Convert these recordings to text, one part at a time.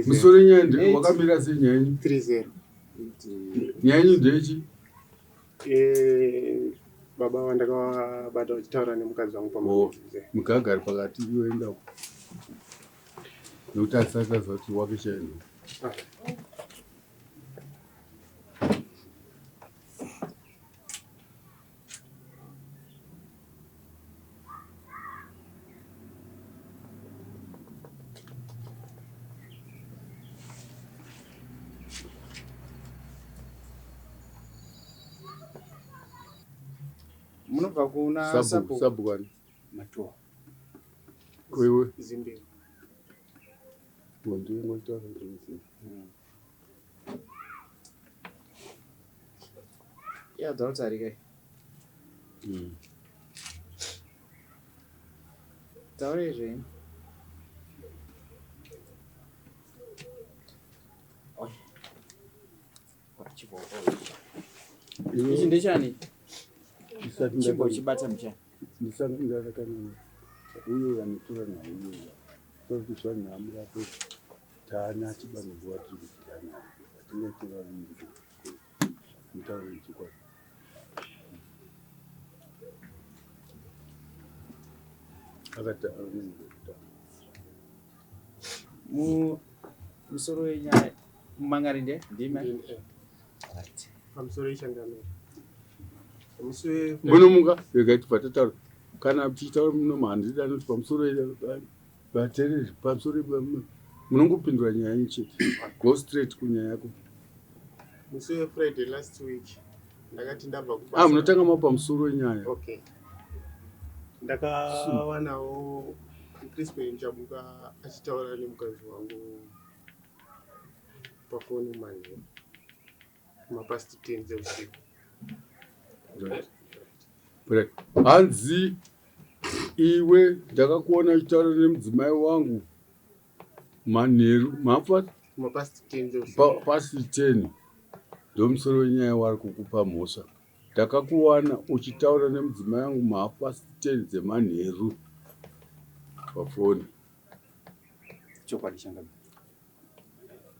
Musoro wenyaya nde wakamira sei nyaya yenyu? 30. Nyaya yenyu ndeyechi? Eh, baba vandakavabata vachitaura nemukadzi wangu Oh, mugaga ari pakati iwe enda uko. Nekuti asati aziva kuti wake chaini. Munobva kuna Sabhuku, sabhuku ani? Matowa. Koiwe? Zimbiri. Ndiwe ngotaura kuti Ya dzautarika. Taure zvenyu. Ichi ndechani? Chimbo chibata muchani. Ndisati ndakakana uyo anotora nhau uyo kuti zvanhamurapo taana chibanguva tiri kudya hatingaite vaviri mutauro chokwadi. Akati Musoro wenyaya mumangari nde ndime. Right. Pamusoro ichangamira. Musi we Mbonomuka regai tibva tataura kana tichitaura muno handidi anoti pamusoro vateereri pamusoro munongopindura nyaya yenyu chete, go straight kunyaya yako. Musi weFriday last week ndakati ndabva kubasa. Ah, munotanga ma pamusoro wenyaya. Okay. Ndakawanawo Crispin Chabuka achitaura nemukadzi wangu pafoni manheru mapast 10 dzeusiku. Right. Hanzi iwe ndakakuona uchitaura nemudzimai wangu manheru mafa Mapast 10 dzeusiku. Past 10 ndomusoro wenyaya wari kukupa mhosva. Ndakakuwana uchitaura nemudzimai wangu mahalf past 10 dzemanheru pafoni. Chokwadi changamire.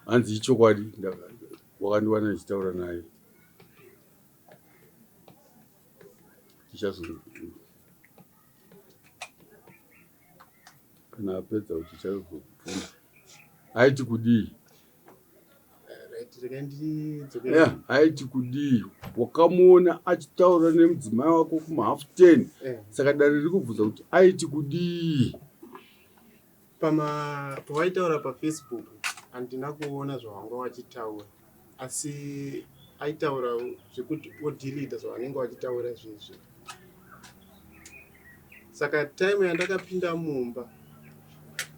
Hanzi ichokwadi, wakandiwana ndichitaura naye. Tichazo kana apedza kuti tichazobvunza aiti kudii. Right, regai ndidzokere. Yeah, aiti kudii wakamuona achitaura nemudzimai wako kumahalf 10? Saka dare riri kubvunza kuti aiti kudii. Pama pawaitaura paFacebook handina kuona zvawanga wachitaura, asi aitaura zvekuti odelete zvavanenge vachitaura zvezvi. Saka time yandakapinda mumba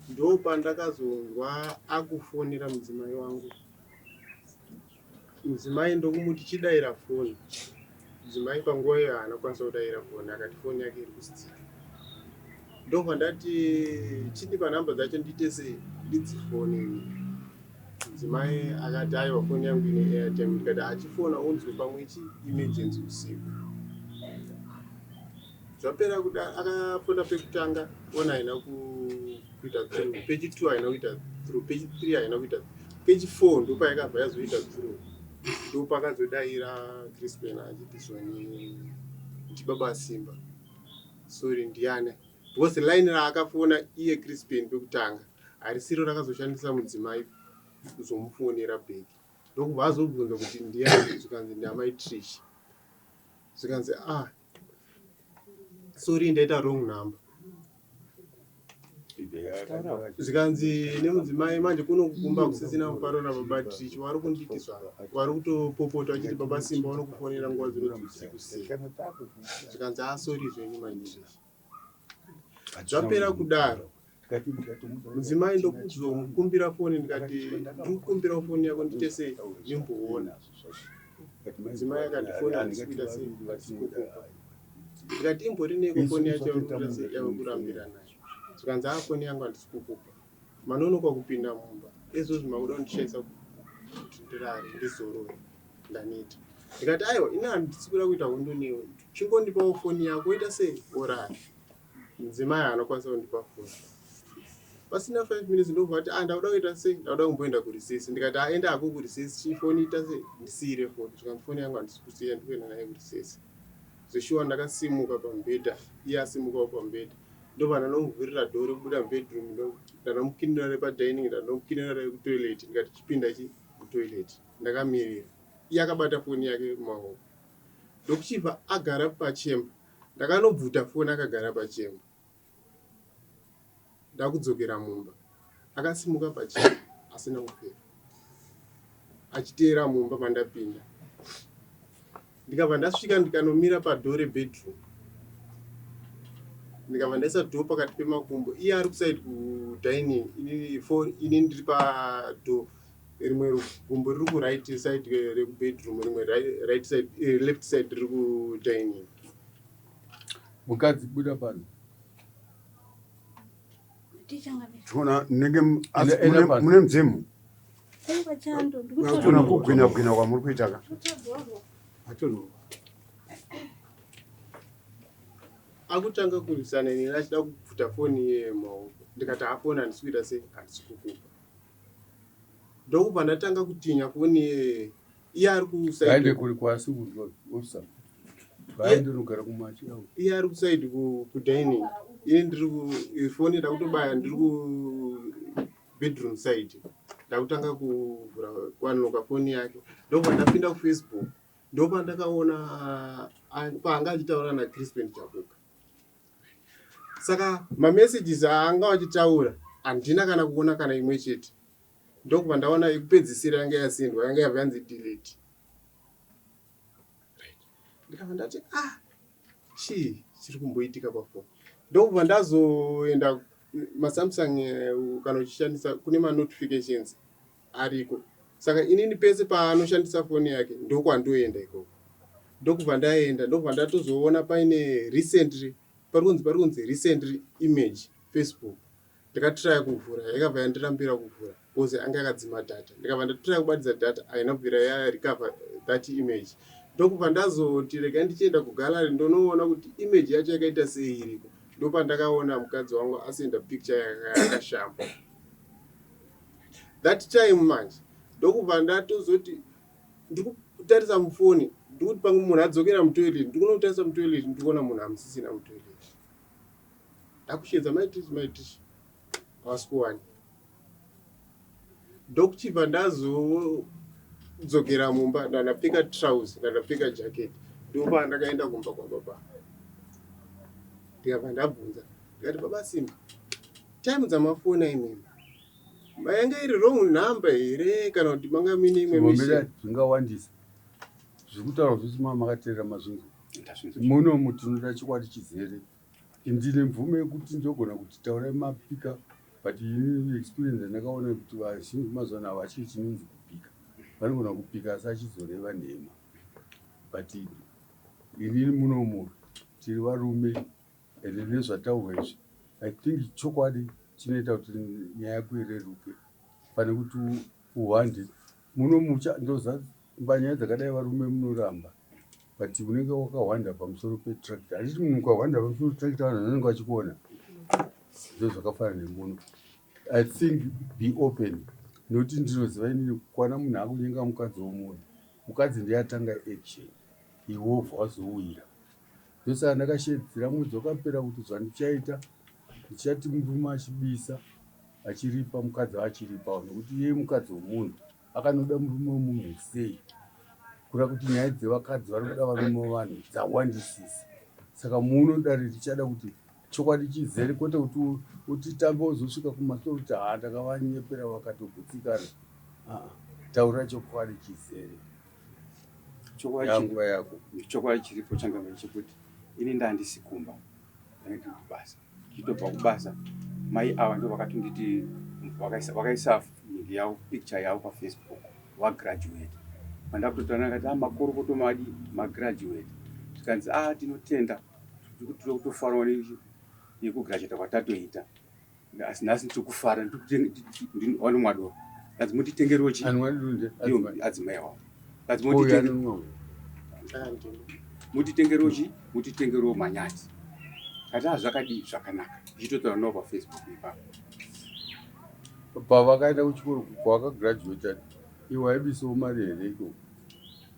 ndo pandakazonzwa akufonera mudzimai wangu. Mudzimai ndokumuti chidaira foni. Mudzimai panguva iyo haana kukwanisa kudaira foni, akati foni yake iri kustika. Ndobva ndati chindipa nhamba dzacho ndiite sei ndidzifone. Mudzimai akati aiwa, foni yangu ine airtime. Ndikati achifona unzwe pamwe ichi emergency usiku. Zvapera kuda akafona pekutanga, foni haina kuita through, pechi2 haina kuita through, pechi3 haina kuita, pechi4 ndopayakabva yazoita through. Ndopakazodaira Crispin achiti zvoni ndibaba Simba, sorry ndiani, because line raakafona iye Crispin pekutanga harisiro rakazoshandisa mudzimai kuzomufonera back. Ndokubva azobvunza kuti ndiani, zvikanzi ndiamai Trish. Zvikanzi ah, sorry, ndaita wrong number. Zvikanzi nemudzimai manje kuno kumba kusisina mufaro nababa Trish, vari kunditi zva vari kutopopota vachiti baba Simba vanokufonera nguva dzino dzeusiku sei. Zvikanzi ah, sorry zvenyu mai Trish. Zvapera kudaro mudzimai ndokuzomukumbira foni, ndikati ndikukumbirawo foni yako ndiite sei ndimboona. Mudzimai akati foni handisi kuita sei, handisi kukupa. Ndikati imborineko foni yacho yauri kuita sei, yauri kurambira nayo. Zvikanzi aa, foni yangu handisi kukupa, manonoka kupinda mumba ezvozvi makuda kundishaisa kuti ndirare ndizorore, ndaneta. Ndikati aiwa, ini handisi kuda kuita hondo newe, chingondipawo foni yako oita sei orara. Mudzimai haana kukwanisa kundipa foni. Pasina 5 minutes ndobva ati, ah, ndakuda kuita sei, ndakuda kumboenda kurecess. Ndikati, ah, enda hako kurecess, chifoni ita sei, ndisiire foni. Zvikanzi foni yangu handisi kusiya, ndikuenda naye kurecess. Zveshuwa ndakasimuka pamubhedha, iye asimukawo pamubhedha, ndobva ndanomuvhurira door rekubuda mubedroom, ndanomukinira repadining, ndanomukinira rekutoilet. Ndikati chipinda chi mutoilet, ndakamirira iye akabata foni yake mumaoko, ndokuchibva agara pachemba. Ndakanobvuta foni akagara pachemba, ndakudzokera mumba. Akasimuka pachemba asina kupfeka, achiteera mumba mandapinda. Ndikabva ndasvika ndikanomira padoor rebedroom, ndikabva ndaisa door pakati pemakumbo. Iye ari kuside kudining, ini ndiri padoor. Rimwe gumbo riri kuright side rekubedroom, rimwe right side, left side riri kudining. Mukadzi, buda pano. Tiona nenge mune mudzimu. Kuna kugwina gwina kwamuri kuita ka. Akutanga kurwisana neni achida kubvuta foni iye mumaoko. Ndikati hafoni handisi kuita sei, handisi kukupa. Ndokubva ndatanga kutinya foni iye, iye ari kuside. Aende kuri kwasi officer. Vaende unogara kumachi avo. Iye ari kuside kudining, ini ndiri foni ndakutobaya, ndiri kubedroom side. Ndakutanga kuvhura kwanoka foni yake, ndobva ndapinda kuFacebook. Ndopandakaona paanga achitaura naCrispin Chabuka. Saka mamessages aanga achitaura handina kana kuona kana imwe chete. Ndokubva ndaona yekupedzisira yanga yasendwa, yanga yabva yanzi delete. Right. Ndikabva ndati, ah, chii chiri kumboitika pafoni? Ndokubva ndazoenda maSamsung, kana uchishandisa kune manotifications ariko. Saka inini pese paanoshandisa foni yake ndokwandoenda ikoko. Ndokubva ndaenda, ndokubva ndatozoona paine recently, pari kunzi recently image Facebook. Ndikatraya kuvhura, yakabva yandirambira kuvhura because anga yakadzima data. Ndikabva ndatraya kubatidza data, haina kubvira yarecover that image. Ndokubva ndazoti regai ndichienda kugallery ndonoona kuti image yacho yakaita sei iriko. Ndopandakaona mukadzi wangu asenda picture yakashamba that time. Manje ndokubva ndatozoti ndikutarisa mufoni, ndikuti pamwe munhu adzokera mutoilet. Ndikunotarisa mutoilet, ndikuona munhu hamusisina mutoilet. Ndakushedza Maitishi, Maitishi, havasi kuwani. Ndokuchibva ndazodzokera mumba, ndandapfeka trouser, ndandapfeka jacket. Ndopa ndakaenda kumba kwababa, ndikabva ndabvunza, ndikati, "Baba Simba, time dzamafona imimi yanga iri wrong number here, kana kuti manga muine imwe mission?" Zvingawandisa zviri kutaurwa zvose, mama makateerera mazvinzwa. Munomu tinoda chokwadi chizere. Ndine mvumo yekuti ndogona kuti taurai mapika, but ini experience yandakaona kuti vazhinji mazuva ano havachii chinonzi kupika. Vanogona kupika asi achizoreva nhema. But inini munomu tiri varume, ende nezvataurwa izvi, I think chokwadi chinoita kuti nyaya yako ireruke pane kuti uhwande. Muno mucha ndoza panyaya dzakadai varume munoramba, but unenge wakahwanda pamusoro petractor. Handiti munhu ukahwanda pamusoro petractor vanhu vanenge vachikuona? Ndo zvakafanana nemuno. I think be open, nokuti ndinoziva inini kukwana munhu akunyenga mukadzi womunhu, mukadzi ndiye atanga action, iwobva wazowira. Ndosaka ndakashedzera mwedzi wakapera kuti zvandichaita, ndichati murume achibisa achiripa, mukadzi achiripawo, nokuti iye mukadzi womunhu akanoda murume wemunhu sei? Kureva kuti nyaya dzevakadzi vari kuda varume vevanhu dzawandisisa. Saka muno dare tichada kuti chokwadi chizere, kwete kuti utitambe uzosvika kumasoro kuti ha, ndakavanyepera vakatogutsikana. Aa, taura chokwadi chizere. Yanguva yako. Chokwadi chiripo, changamire, chekuti ini ndandisi kumba, ndanga ndiri kubasa. Ndichitobva kubasa, mai ava ndo vakatonditi vakaisa nyingi yavo, picture yavo paFacebook, vagraduate. Pandakutotaura ndakati, "A, makorokoto, madi magraduate." Zvikanzi, "A, tinotenda, tiri kutofarawo nekugraduata kwatatoita, asi nhasi ndiri kufara vanomwa doro." Kanzi, "Mutitengerewo chi." Anwa dunde? Iyo adzimai wavo kanzi, Uyu anonwa. "Mutitengerewo chi, mutitengerewo manyati." Kati, "A, zvakadii, zvakanaka." Ndichitotaura navo paFacebook ipapo. Pavakaenda kuchikoro kwavakagraduata iwe waibisawo mari here ikoko?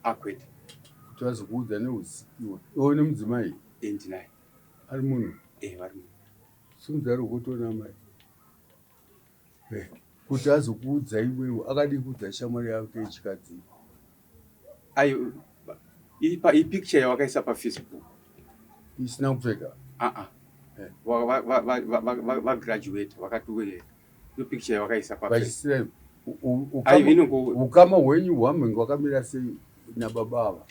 Akwete. Kuti vazokuudza neusiku iwe. Iwe nemudzimai? Eh, ndinaye. Ari muno? Eh, vari muno. Simudza ruoko tione amai. Eh, kuti azokuudza iwewe akadii kuudza shamwari yake yechikadzi? Ayo ipa ipicture yawakaisa pafacebook. Isina kupfeka? Aa. Eh. Vagraduate vakati ndo picture yawakaisa pa Vachisira Ayo inongo ukama hwenyu hwamhenge hwakamira sei nababa ava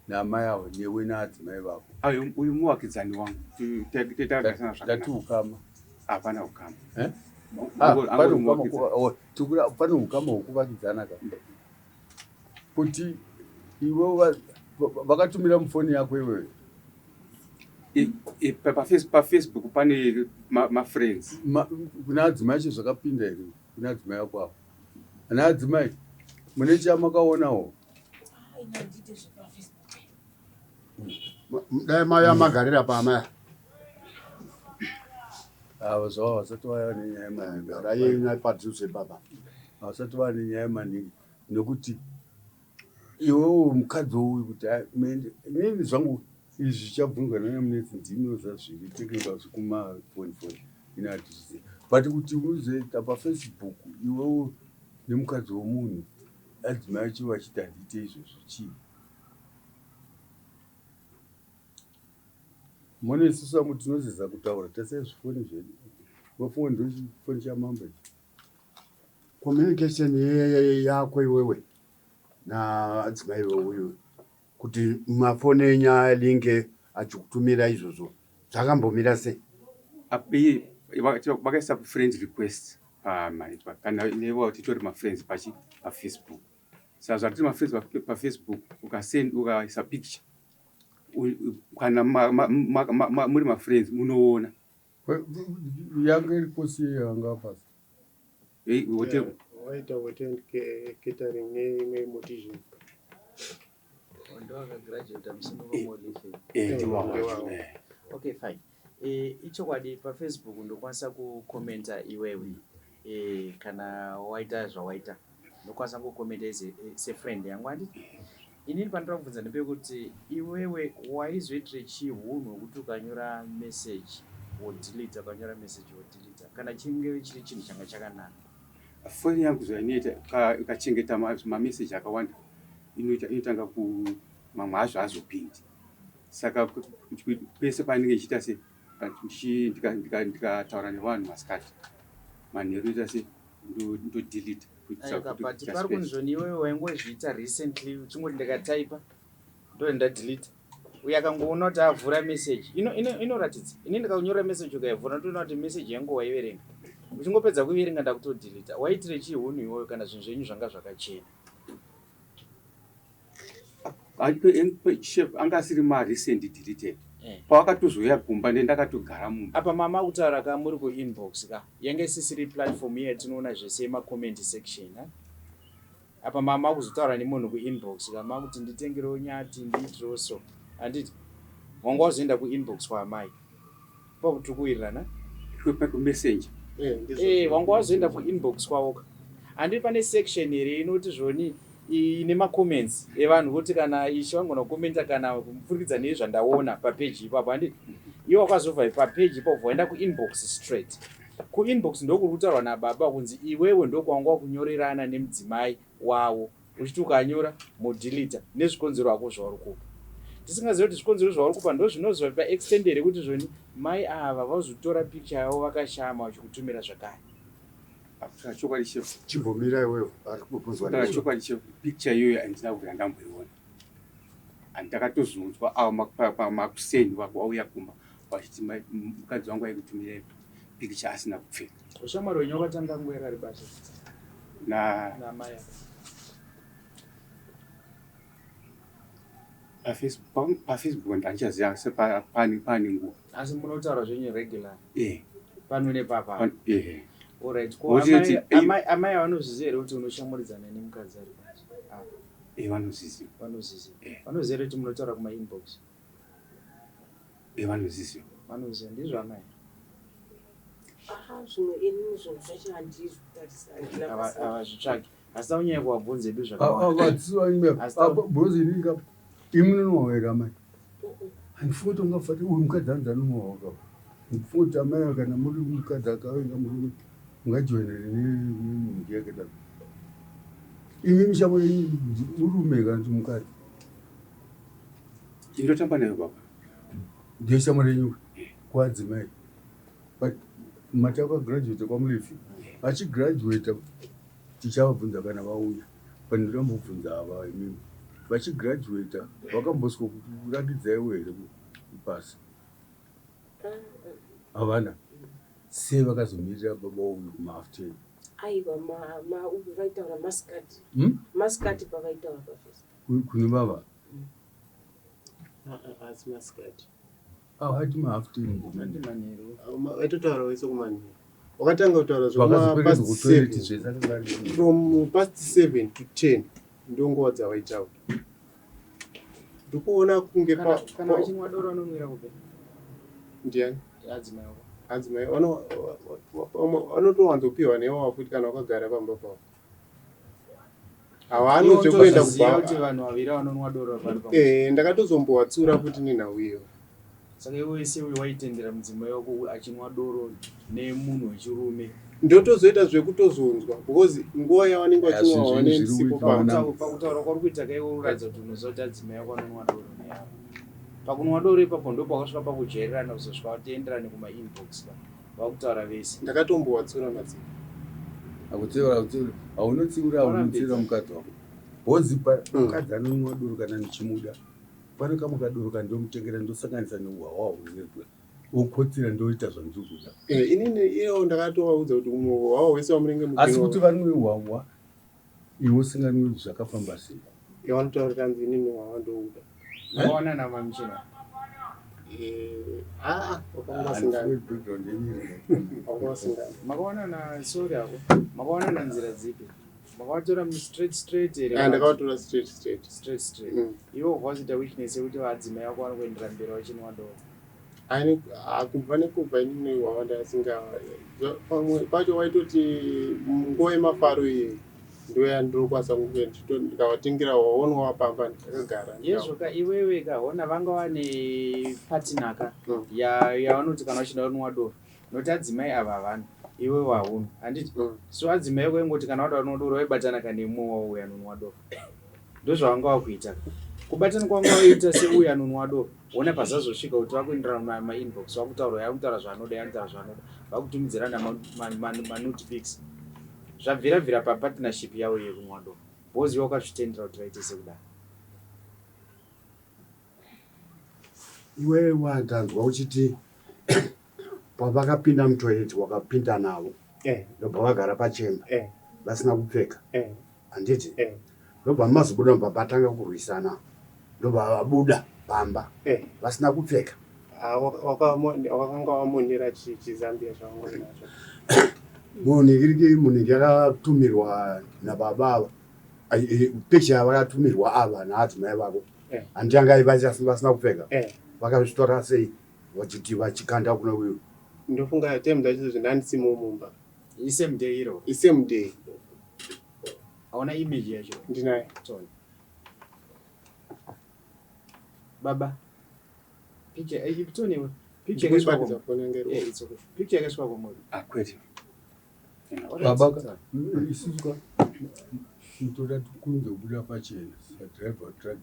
naamai ava newe naadzimai vako? Ayo uyu muwakidzani wangu. Tetagarisana Ndati zvakanaka. ukama. Hapana ukama. Eh? Ah, Angori pane angori ukama muwakidzani. oh, tikura pane ukama hwekuvakidzana ka. Kuti iwe vakatumira mufoni yako iwewe. PaFacebook pane mafriends. Kuna adzimai acho zvakapinda here? Kuna adzimai ako avo. Ana adzimai mune chamakaonawo? Dai maya magarira pamaya. Ava zvavo vasati vaya nenyaya maningi. Garai padhuze baba. Vasati vava nenyaya maningi nekuti iwewe mukadzi uyu kuti inini zvangu izvi zvichabvunzwa nana munetsi ndimi oziva zviri technical zvekumafoni foni ini hatizvizivi but kuti uzoita pafacebook iwewe nemukadzi womunhu adzimai acho vachiti handiite izvozvo chii? Mone isusu vamwe tinozeza kutaura tasai zvifoni zvedu vafunga ndochifoni chamambo ichi. Communication yako iwewe naadzimai uyu kuti mafoni enyu alinge achikutumira izvozvo zvakambomira sei? Vakaisa friend request pamaipa kana nevo titori mafriends pachi pafacebook. Saka zvatiri mafriends pafacebook ukasend ukaisa picture kana muri mafriends munoona. Yange iri kosi yanga pasi. Hotel. Waita hotel and catering neimwe mortician. Ndowakagraduata musi Ndiwawo. Okay, fine. Ichokwadi pafacebook ndokwanisa kukomenta iwewe kana waita zvawaita ndokwanisa kukomenta sefriend yangu handiti? Inini pandinoda kubvunza ndepekuti iwewe waizoitire chihunhu wekuti ukanyora message wodelete, ukanyora message wodelete kana chinge chiri chinhu changa chakanaka? Foni yangu zvainoita ikachengeta mameseji akawanda inotanga ku mamwe azvo azopindi. Saka pese painenge ichiita se ndikataura nevanhu masikati manheru inoita se ndodelete. But pari kunzvoni iwewe waingozviita recently uchingoti ndikataipa ndo ndadelete. Uyo akangoona kuti avhura message inoratidza ini ndikanyora message ukaivhura ndotoona kuti message yangu waiverenga. Uchingopedza kuiverenga ndakutodelete. Waitire chihunhu iwoyo kana zvinhu zvenyu zvanga zvakachena? Chef anga asiri marecent deleted. Pawakatozouya kumba ndakatogara mumba. Apa mama kutaura ka muri kuinbox ka yange isisiri platform iya yatinoona zvese yemacomment section. Apa mama kuzotaura nemunhu kuinbox ka makuti nditengerewo nyati ndiitirewo so handiti wanga wazoenda kuinbox kwaamai ipapo tiri kuwirirana kumessenger. Wanga wazoenda kuinbox kwavo ka handiti pane section here inoti zvoni ine macomments evanhu kuti kana ishe vangona kukomenta kana kupfurikidza nezvandaona papeji ipapo handiti iwe wakazobva papeji ipapo waenda kuinbox straight. Kuinbox ndokuri kutaurwa nababa kunzi iwewe ndokwanga wakunyorerana nemudzimai wavo uchiti ukanyora modeleta nezvikonzero hako zvauri kupa. Tisingazivi kuti zvikonzero zvauri kupa ndozvinozova paextend here kuti zvoni mai ava vazotora picture yavo vakashama vachikutumira zvakare. Chokwadi chef. Chimbomira iwewe ari kubvunzwa. Chokwadi chef, picture iyoyo handina kubvira ndamboiona. Ndakatozonzwa avo makuseni wauya kumba vachiti mukadzi wangu aikutumira picture asina kupfeka. Ushamwari hwenyu wakatanga nguva yakareba sei? Namai ava. PaFacebook handichaziva asi pane nguva. Asi munotaura zvenyu regular? Eh. Pano nepapa? Eh. Alright. Ko amai vanozviziva here kuti unoshamwaridzana nemukadzi ari panze? Eh, vanozviziva. Vanozviziva. Vanoziva here kuti munotaura kumainbox? Eh, vanozviziva. Vanoziva. Ndizvo amai? Ah, zvimwe ini zvinhu zvacho handizvitarisa handina basa. Havazvitsvaki. Asi taunyanya kuvabvunza edu zvakawanda. Bhozi ininga imi munonwa here amai? Handifungi kuti ungafati uyu mukadzi anzi anonwa waka. Ndifungi kuti amai kana muri mukadzi akavenga murume ungajoinere nemhuri yakadaro. Imi mishamwari yenyu murume kana kuti mukadzi? Ndinotamba nayo baba. Ndiyo shamwari yenyu kwadzimai. But mati akagraduate kwaMulefi. Achigraduate tichavabvunza kana vauya. But ndoda kumbobvunza ava imimi. Vachigraduate vakamboswa kurakidzaiwo here pasi? Havana. Sei vakazomirira baba uyu kuma half 10? Aiwa, uyu vaitaura masikati. Hmm? Masikati pavaitaura pafesi. Kune baba? Asi masikati. Hati ma half 10. Handi manheru. Vaitotaura wese kumanheru. Wakatanga kutaura Vakazoperekedza zvekuma kutoilet past zvese akanga ari. From past 7 to 10 ndo nguva dzavaitaura. Ndikuona kunge Kana vachinwa doro vanonwira kupi? Ndiani? Adzimai ako. Adzimai vanotowanzopiwa newawa futi kana wakagara pamba pavo. Havano zvekuenda Unotoziva kuti kubva. vanhu vaviri vanonwa doro pari pamwe. Ndakatozombowatsura futi nenhau iyo. Saka iwe seuyu waitendera mudzimai wako achinwa doro nemunhu wechirume? Ndotozoita zvekutozonzwa because nguva yavanenge Ya, vachinwa zvinhu havanenge zviri ndisipo kuita pamba. Pakutaura kwauri kuita kaiwe uratidza kuti unoziva kuti adzimai ako anonwa doro neavo. Pakunwa doro ipapo ndo pakasvika pakujairirana kuzosvika vatoenderane kumainbox ka vakutaura vese. Ndakatombowatsura madzimai. Akutsiura, akutsiura. Haunotsiura, haunotsiura mukadzi wako. Hozi mukadzi anonwa doro kana ndichimuda. Pane kamwe kadoro kandomutengera ndosanganisa neuhwawa hunebwa. Okotsira ndoita zvandiri kuda. Inini iyo ndakatovaudza kuti umwe hwawa hwese wamunenge Asi kuti muchinwa. vanwe hwahwa iwe usinganwi zvakafamba sei? Vanotaura kuti hanzi inini hwawa ndouda. Makaonana mamuchina? Aa, wakanga vasingani. Handifungi background yenyu iri. Wakanga vasingani. Makaonana, sorry ako. Makaonana nzira dzipi? Makavatora straight straight here? Ah, ndakavatora straight straight. Straight straight. Iwe wazoita weakness yekuti vadzimai vako vanokuendera mberi vachinwa doro. Kubva nekubva inini hwawa ndasinga pamwe pacho waitoti nguva yemafaro iyi ndo yandinokwanisa kunge ndikavatengera waonwa pamba ndakagara. Yezvoka iwewe kahona vanga vane partner ka yavanoti kana vachida kunwa doro nokuti adzimai ava havana, iwewe hauna, handiti? So adzimai ako ingoti kana vada kunwa doro vaibatana ka nemumwe wavo uyo anonwa doro. Ndozvavanga vakuita. Kubatana kwavanga vaita seuyo anonwa doro, ona pazazosvika kuti vakuenderana mainbox, vakutaura, yakutaura zvaanoda, yakutaura zvaanoda, vakutumidzirana manude pics. Zvabvira bvira papartnership yavo yekunwa doro because iwe wakazvitendera kuti vaite sekudaro. Iwe watanzwa uchiti pavakapinda mutoilet wakapinda navo ndobva vagara pachemba vasina kupfeka, handiti? Ndobva mazobuda, ndobva patanga kurwisana, ndobva vabuda pamba vasina kupfeka. Ah, wakanga wamonera chizambia chavanga nacho. Munhingiriki munhingi yakatumirwa nababa ava, picture yavakatumirwa ava naadzimai vako, handiti anga vasina kupfeka? Vakazvitora sei vachiti vachikanda kuna uyu? Ndofunga time dzacho zvindandisimo mumba. Isame day iro? Isame day. Hauna image yacho? Ndinayo. Tony. Baba. Picture, Tony, picture yakaiswa Ndikuibatidza phone yangu iri. Eh, it's okay. Picture yakaiswa kwamuri. Ah, kwete. Baba ka, isusu ka toda kunze kubuda pachena sadriver truck.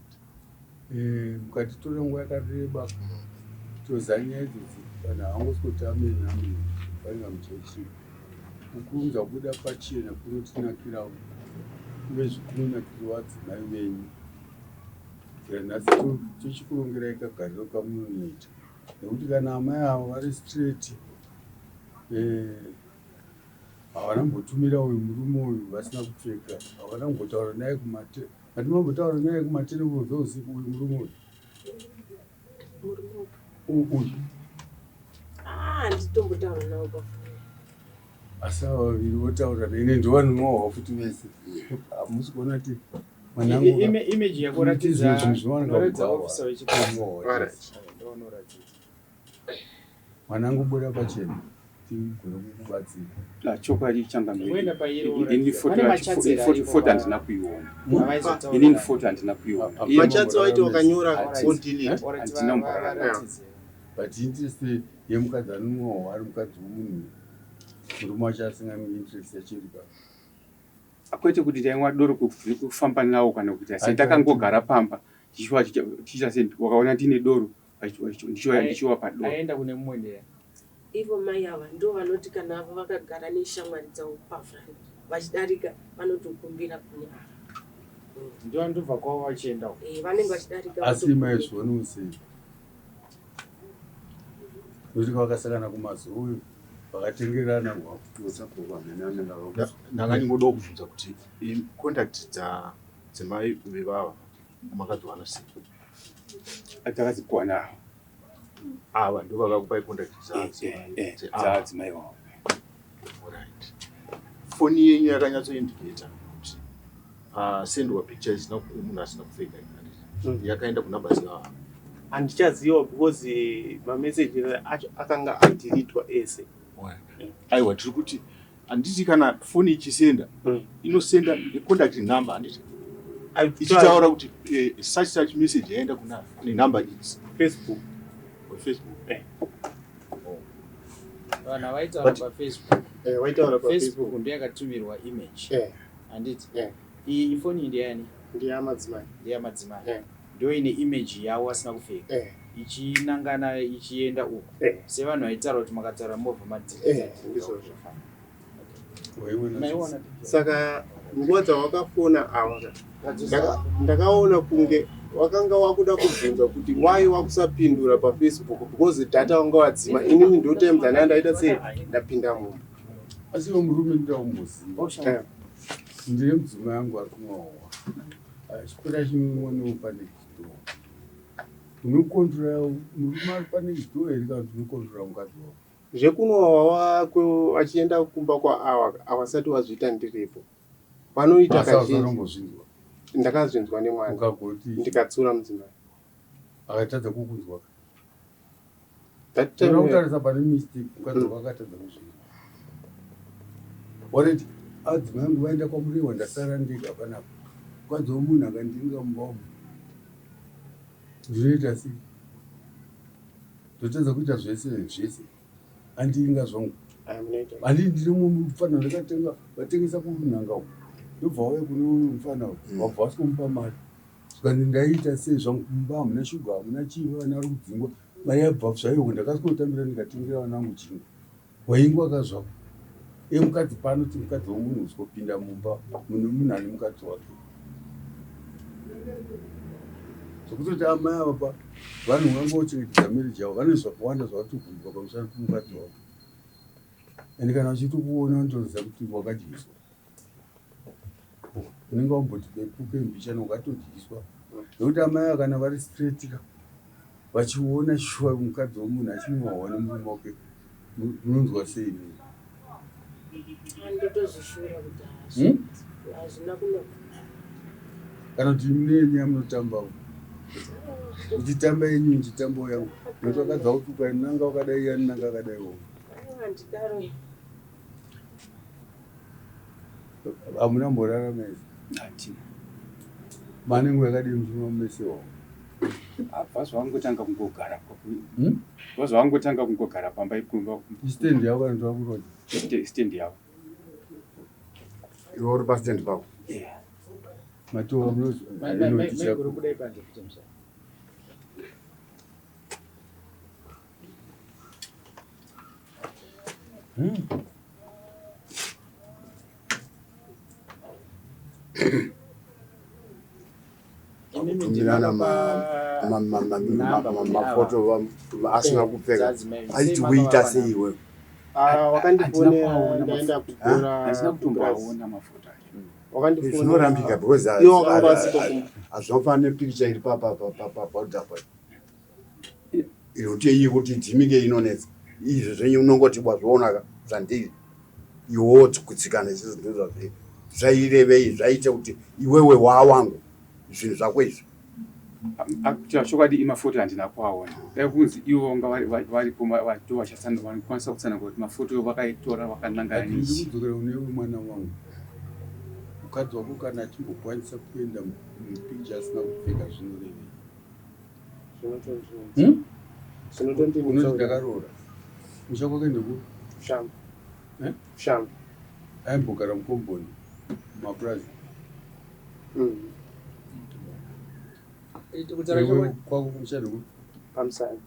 Mukatitora nguva yakareba tozanya idzodzi, vanhu havangosi kuti ameni ameni vainga muchechi. Kukurumidza kubuda pachena kunotinakirawo uyezve kunonakirawo adzimai venyu. Kubvira nhasi tochikurongerai kagariro kamunonoita nekuti kana amai avo vari straight, havana kumbotumira uyu murume uyu vasina kupfeka, havana kumbotaura naye kumate, hatina kumbotaura naye kumatene zveusiku uyu murume uyu. Murume upi? Uyu. Ah, handitombotaura navo pafoni. Asi ava vaviri votaura nene, ndovanonwawo futi vese. Hamusi kuona kuti mwanangu Image yakuratidza Zvinhu zvinowanika unoratidza kubva officer wechipatara. Alright. Ndounoratidza. Mwanangu, buda pachena. tigone kukubatsira. Chokwadi changamire, ini foto handina kuiona. Inini foto handina kuiona. Machats waiti wakanyora wodelete. Handina kumborara. But interest yemukadzi anomwa ari mukadzi wemunhu murume wacho asingami interest yacho iri pa. Kwete kuti ndaimwa doro kufamba nawo kana kuti sei ndakangogara pamba tichiita sei wakaona ndine doro ndichiwa padoro. Aenda kune mumwe ndeya. Ivo mai ava ndo vanoti kana avo vakagara neshamwari dzavo pafront vachidarika vanotokumbira kune ava. Ndo vandobva kwavo vachienda uko. Eh, vanenge vachidarika Asi votokumbira. maizvionawo sei? Nokuti vakasangana kumazowe vakatengerana Ndanga ndingodawo kubvunza kuti contact dzemai vevava makadziwana sei? Takadzipiwa navo. Ava ndo vakakupai contact dzeava? Dzadzimai wavo. Alright. Foni yenyu yakanyatsoindicata kuti pasendwa picture isina munhu asina kupfeka, yakaenda kunamba dzevava? Handichaziva because mameseji acho akanga adhilitwa ese. Aiwa, tiri kuti handiti kana foni ichisenda inosenda necontact number, handiti, ichitaura kuti such such message yaenda kuna nenumber idzi? Facebook. Facebook. Vanhu vaitaura paFacebook. Eh, vaitaura Facebook paFacebook. Ndo yakatumirwa image. Handiti? Eh. Iyi ifoni iyi ndeyani? Ndeyamadzimai. Ndeyamadzimai. Eh. Ndo ine image yavo asina kupfeka. Ichinangana ichienda uku. Sevanhu vaitaura kuti makataura movha madhiri. Eh, ndizvozvo. Maiona? Saka nguva dzawakafona ava ndakaona kunge wakanga wakuda kubvunza kuti wai wakusapindura paFacebook because data wanga wadzima. Inini ndo time dzandaa ndaita sei, ndapinda mumba. Asi iwe murume, ndoda kumboziva. Ndine mudzimai yangu ari kumwawa achipota achimwa nepa next door. Unokontrora murume ari panext door here kana kuti unokontrora mukadzi wako? Zvekunwa wako vachienda kumba kwaawa havasati wazviita ndiripo. Vanoita Asi kazhinji. hausanombozvinzwa? Ndakazvinzwa nemwana. Ukagoti Ndikatsura mudzimai. Akatadza kukunzwa? That time Toda kutarisa pane mistake. Mukadzi wako akatadza kuzvinzwa. Wareti adzimai angu vaenda kwaMurewa, ndasara ndega panapa. Mukadzi wemunhu akandinga mumba umu, ndinoita sei? Ndotadza kuita zvese zvese, andinga zvangu. Aya, munoita. Handii, ndine mumwe mufana ndakatenga vatengesa kunhanga uku, ndobva wauya kune uyu mufana uyu, wabva wasikomupa mari. Zvikanzi ndaiita sei zvangu? Mumba hamuna shuga, hamuna chii, vana vari kudzingwa. Mari yabva zvaiwo, ndakasvikotambira ndikatengera vana vangu chingwa. Waingwa kazvako emukadzi pano ti mukadzi wemunhu usingopinda mumba mune munhu ane mukadzi wake, zvekutoti amai ava pa vanhu vangochengetedza marriage yavo, vane zvakawanda zvavatobvunzwa pamusana pemukadzi wavo. Ende kana vachitokuona vanotoziva kuti wakadyiswa. Unenge wamboti pepuke mbichana, ukatodyiswa, nekuti amai ava kana vari straight ka, vachiona shuwa mukadzi wemunhu achimwahwa nemurume wake, munonzwa sei mimi? Ndotozvishura kuti hazvina kunaka. Kana kuti mune nyaya munotambawo, uchitamba yenyu, muchitambawo yangu, nokuti vakadzi vakutuka nanga wakadai, yani nanga akadaiwo. Aiwa, handidaro. Hamuna mborarama izvi? Hatina. Mane nguva yakadii muchimwa mumese wavo? Abva zvavangotanga kungogara, bva zvavangotanga kungogara pamba ikumba. Istand yavo kana kuti vakuroja? Stand yavo. Iwe uri pastand pako? Matova. Maiguru, budai panze futi musha. Kutumirana mafoto asina kupfeka aiti kuita sei iwewe? Ah, wakandifonera ndaenda kubhora. Handina kutomboaona mafoto acho. Wakandifonera. Zvinorambika because Iwo wakanga wasiko kumba. Hazvinofanira nepikicha iri paborder pa iri kuti iyi kuti idzimike inonetsa. Izvi zvenyu unongoti wazvionaka zvandiri, iwewo kutsikana izvizvo ndozvazviri. Zvairevei? Zvaite kuti iwewe waawangu, zvinhu zvako izvi. Kutaura chokwadi imafoto handina kuaona. Dai kunzi ivo vanga varipo ndovanokwanisa kutsanangura kuti mafoto vakaitora vakanangana nechi. Ndiri kudzokera kune mwana wangu. Mukadzi wako kana achimbokwanisa kuenda mupicture asina kupfeka zvinorevei? Hmm? Unoti ndakaroora. Musha kwake ndeku? Shamba. Eh? Shamba. Aimbogara mukomboni mumapurazi. Mm. Iwe kwako kumusha ndeku? Pamusana.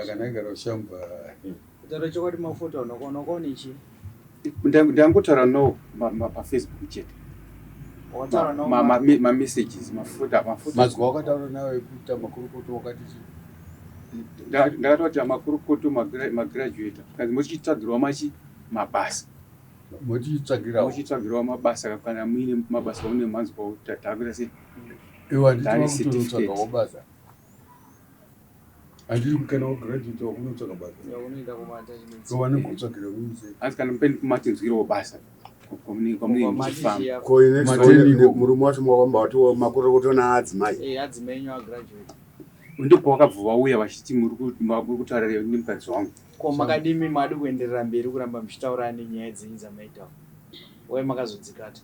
Kana aigara kushamba. Kutaura chokwadi mafoto unokuona ukaona ichi. Ndangotaura no pafacebook chete. Wakataura nawo mamessages mafoto mafoto. Mazwi wakataura nawo ekuita makurukuto wakati chii? Ndakataura kuti makurukuto magraduate kanzi mochitsvagirwa machi mabasa. Mochitsvagirawo. Mochitsvagirwa mabasa kana muine mabasa mune manzwa takuita sei? Iwe handiti wakutonotsvagawo basa. Handiri kana wagraduate wakunotsvaga basa. Unoenda kuma-attachments. Ko vanogotsvagira kunze. Asi kana mupeni kumatinzwirawo basa kwamunenge kwamunenge muchifamba. Ko ine Mateni ikoko. murume wacho mwakwamba wati makorokoto naadzimai. Eh, adzimai enyu agraduate. Ndipo wakabva wauya vachiti muri kutaura nemukadzi wangu. Ko makadimi madi kuenderera mberi kuramba muchitaura nenyaya dzenyu dzamaitaura? Wai makazodzikata?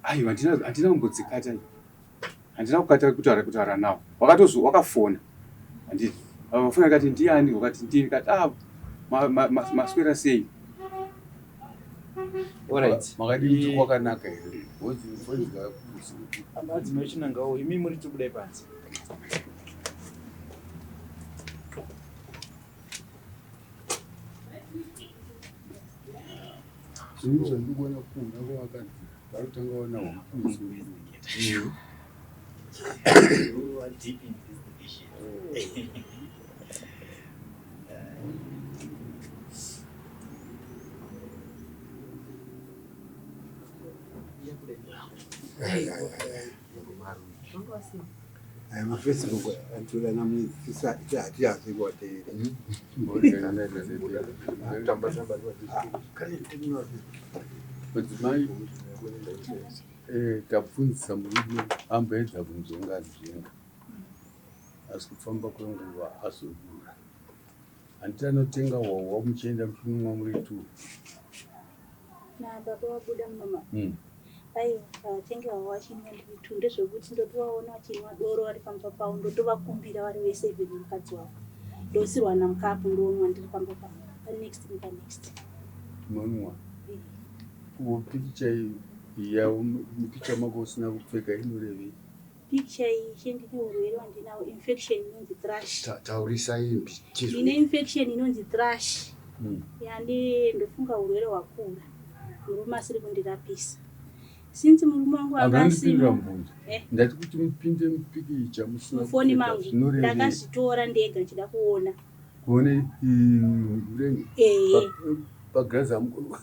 Aiwa handina kumbodzikata. Handina kukata kutaura kutaura nawo. Wakatozo wakafona. Handiti. Vakafona kati ndiani wakati ndini kati ah maswera sei? Alright. Makadii kuti kwakanaka here? Wozi fonzwa kuzi. Madzimai chinangawo imi muri tibudai panze. Zvinhu zvandikuona kuona kwavakadzi varikutanga vaona hukusi. Aya mafacebook antorana hatihazi kuwateerera. Madzimai tabvunzisa murume amboedza kunzvenga nzvenga asi kufamba kwenguva azodura. Handiti anotenga hwahwa muchienda muchinomwa muri two. Nababa vabuda mama. Aiwa havatenge hwahwa vachinwa ndiri two ndezvekuti ndotovaona vachinwa doro vari pamba pavo ndotovakumbira vari vese even nemukadzi wavo. Ndosirwa namukapu ndonwa ndiri pamba pavo panext nepanext. Monwa. Ko pikicha yavo mupikicha mako usina kupfeka inorevei? Picture iyi ishe ndine urwere wandinawo infection inonzi thrush. Taurisa imbi. Ndine infection inonzi thrush. Yandi ndofunga urwere hwakura. Murume asiri kundirapisa. Since murume wangu anga Hamuna asina mubvunzo. Eh. Ndati kuti mupinde mupikicha musina mufoni kupfeka mangu zvinorevei? ndakazvitora ndega ndichida kuona. Kuone urenge Ehe. pagirazi amuko.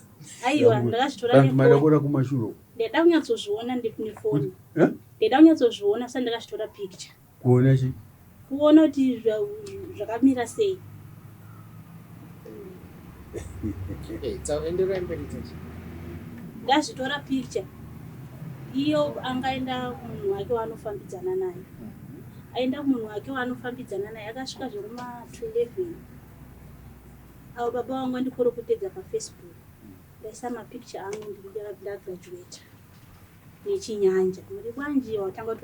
Aiwa ndakazvitora Kana kuti nefoni. madakora kumashure. Ndaida kunyatsozviona nefoni. Eh? Ndaida kunyatsozviona saka ndakazvitora picture. Kuona chi? Kuona kuti zvakamira sei. Eh, endererai mberi tete. Ndazvitora picture. Iyo angaenda kumunhu wake waanofambidzana naye. Aenda kumunhu wake waanofambidzana naye akasvika zvekuma 11. Avo baba vangu vandikorokotedza paFacebook. Ndaisa mapicture angu ndagraduate nechinyanja. Muri bwanji watanga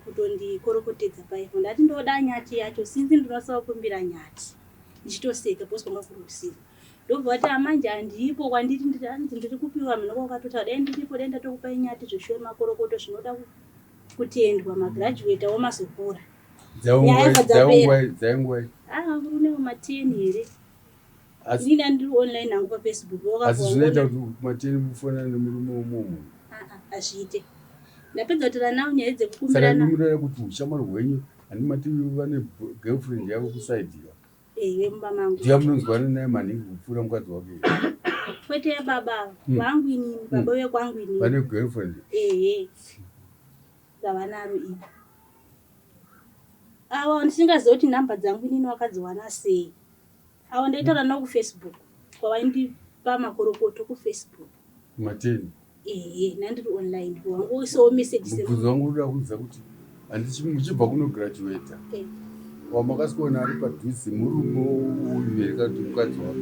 kutondikorokotedza paipo. Ndati ndoda nyati yacho since ndinosawo kumbira nyati. Ndichitoseka because kwanga kuri usiku. Ndobva vati amanje handipo kwandiri hanzi ndiri kupiwa mhino kwakatotaura dai ndiripo dai ndatokupai nyati zveshuwa makorokoto zvinoda kutendwa magraduate awo mazokura. Nyaya yabva dzapera. Dzaingwai. Ah, murume wemateni here? Asi Inini ndiri online hangu paFacebook asi zvinoita kuti mateni mufanana nemurume womumwe munhu. Hazviite. Ndapedza kutaura nawo nyaya Saka dzekukumbirana. imi munoda kuti ushamwari hwenyu handimati vane girlfriend yavo kusaidhira. Ehe mumba mangu. Ndiye munonzwana naye maningi kupfuura mukadzi wake. Kwete yababa vangu inini, baba vekwangu inini. Vane girlfriend. Ehe. Ravanaro ivo. Avo ndisingazivi kuti nhamba dzangu inini wakadziwana sei. Avo ndaitaura navo kuFacebook. Kwavaindipa makorokoto kuFacebook. Mateni. Ehe, ndandiri online wangoisawo message. Mubvunzo wangu unoda kuudza kuti handichi muchibva kunograduata eh. Wamakasikuona ari padhuze murume uyu here kana kuti mukadzi wako?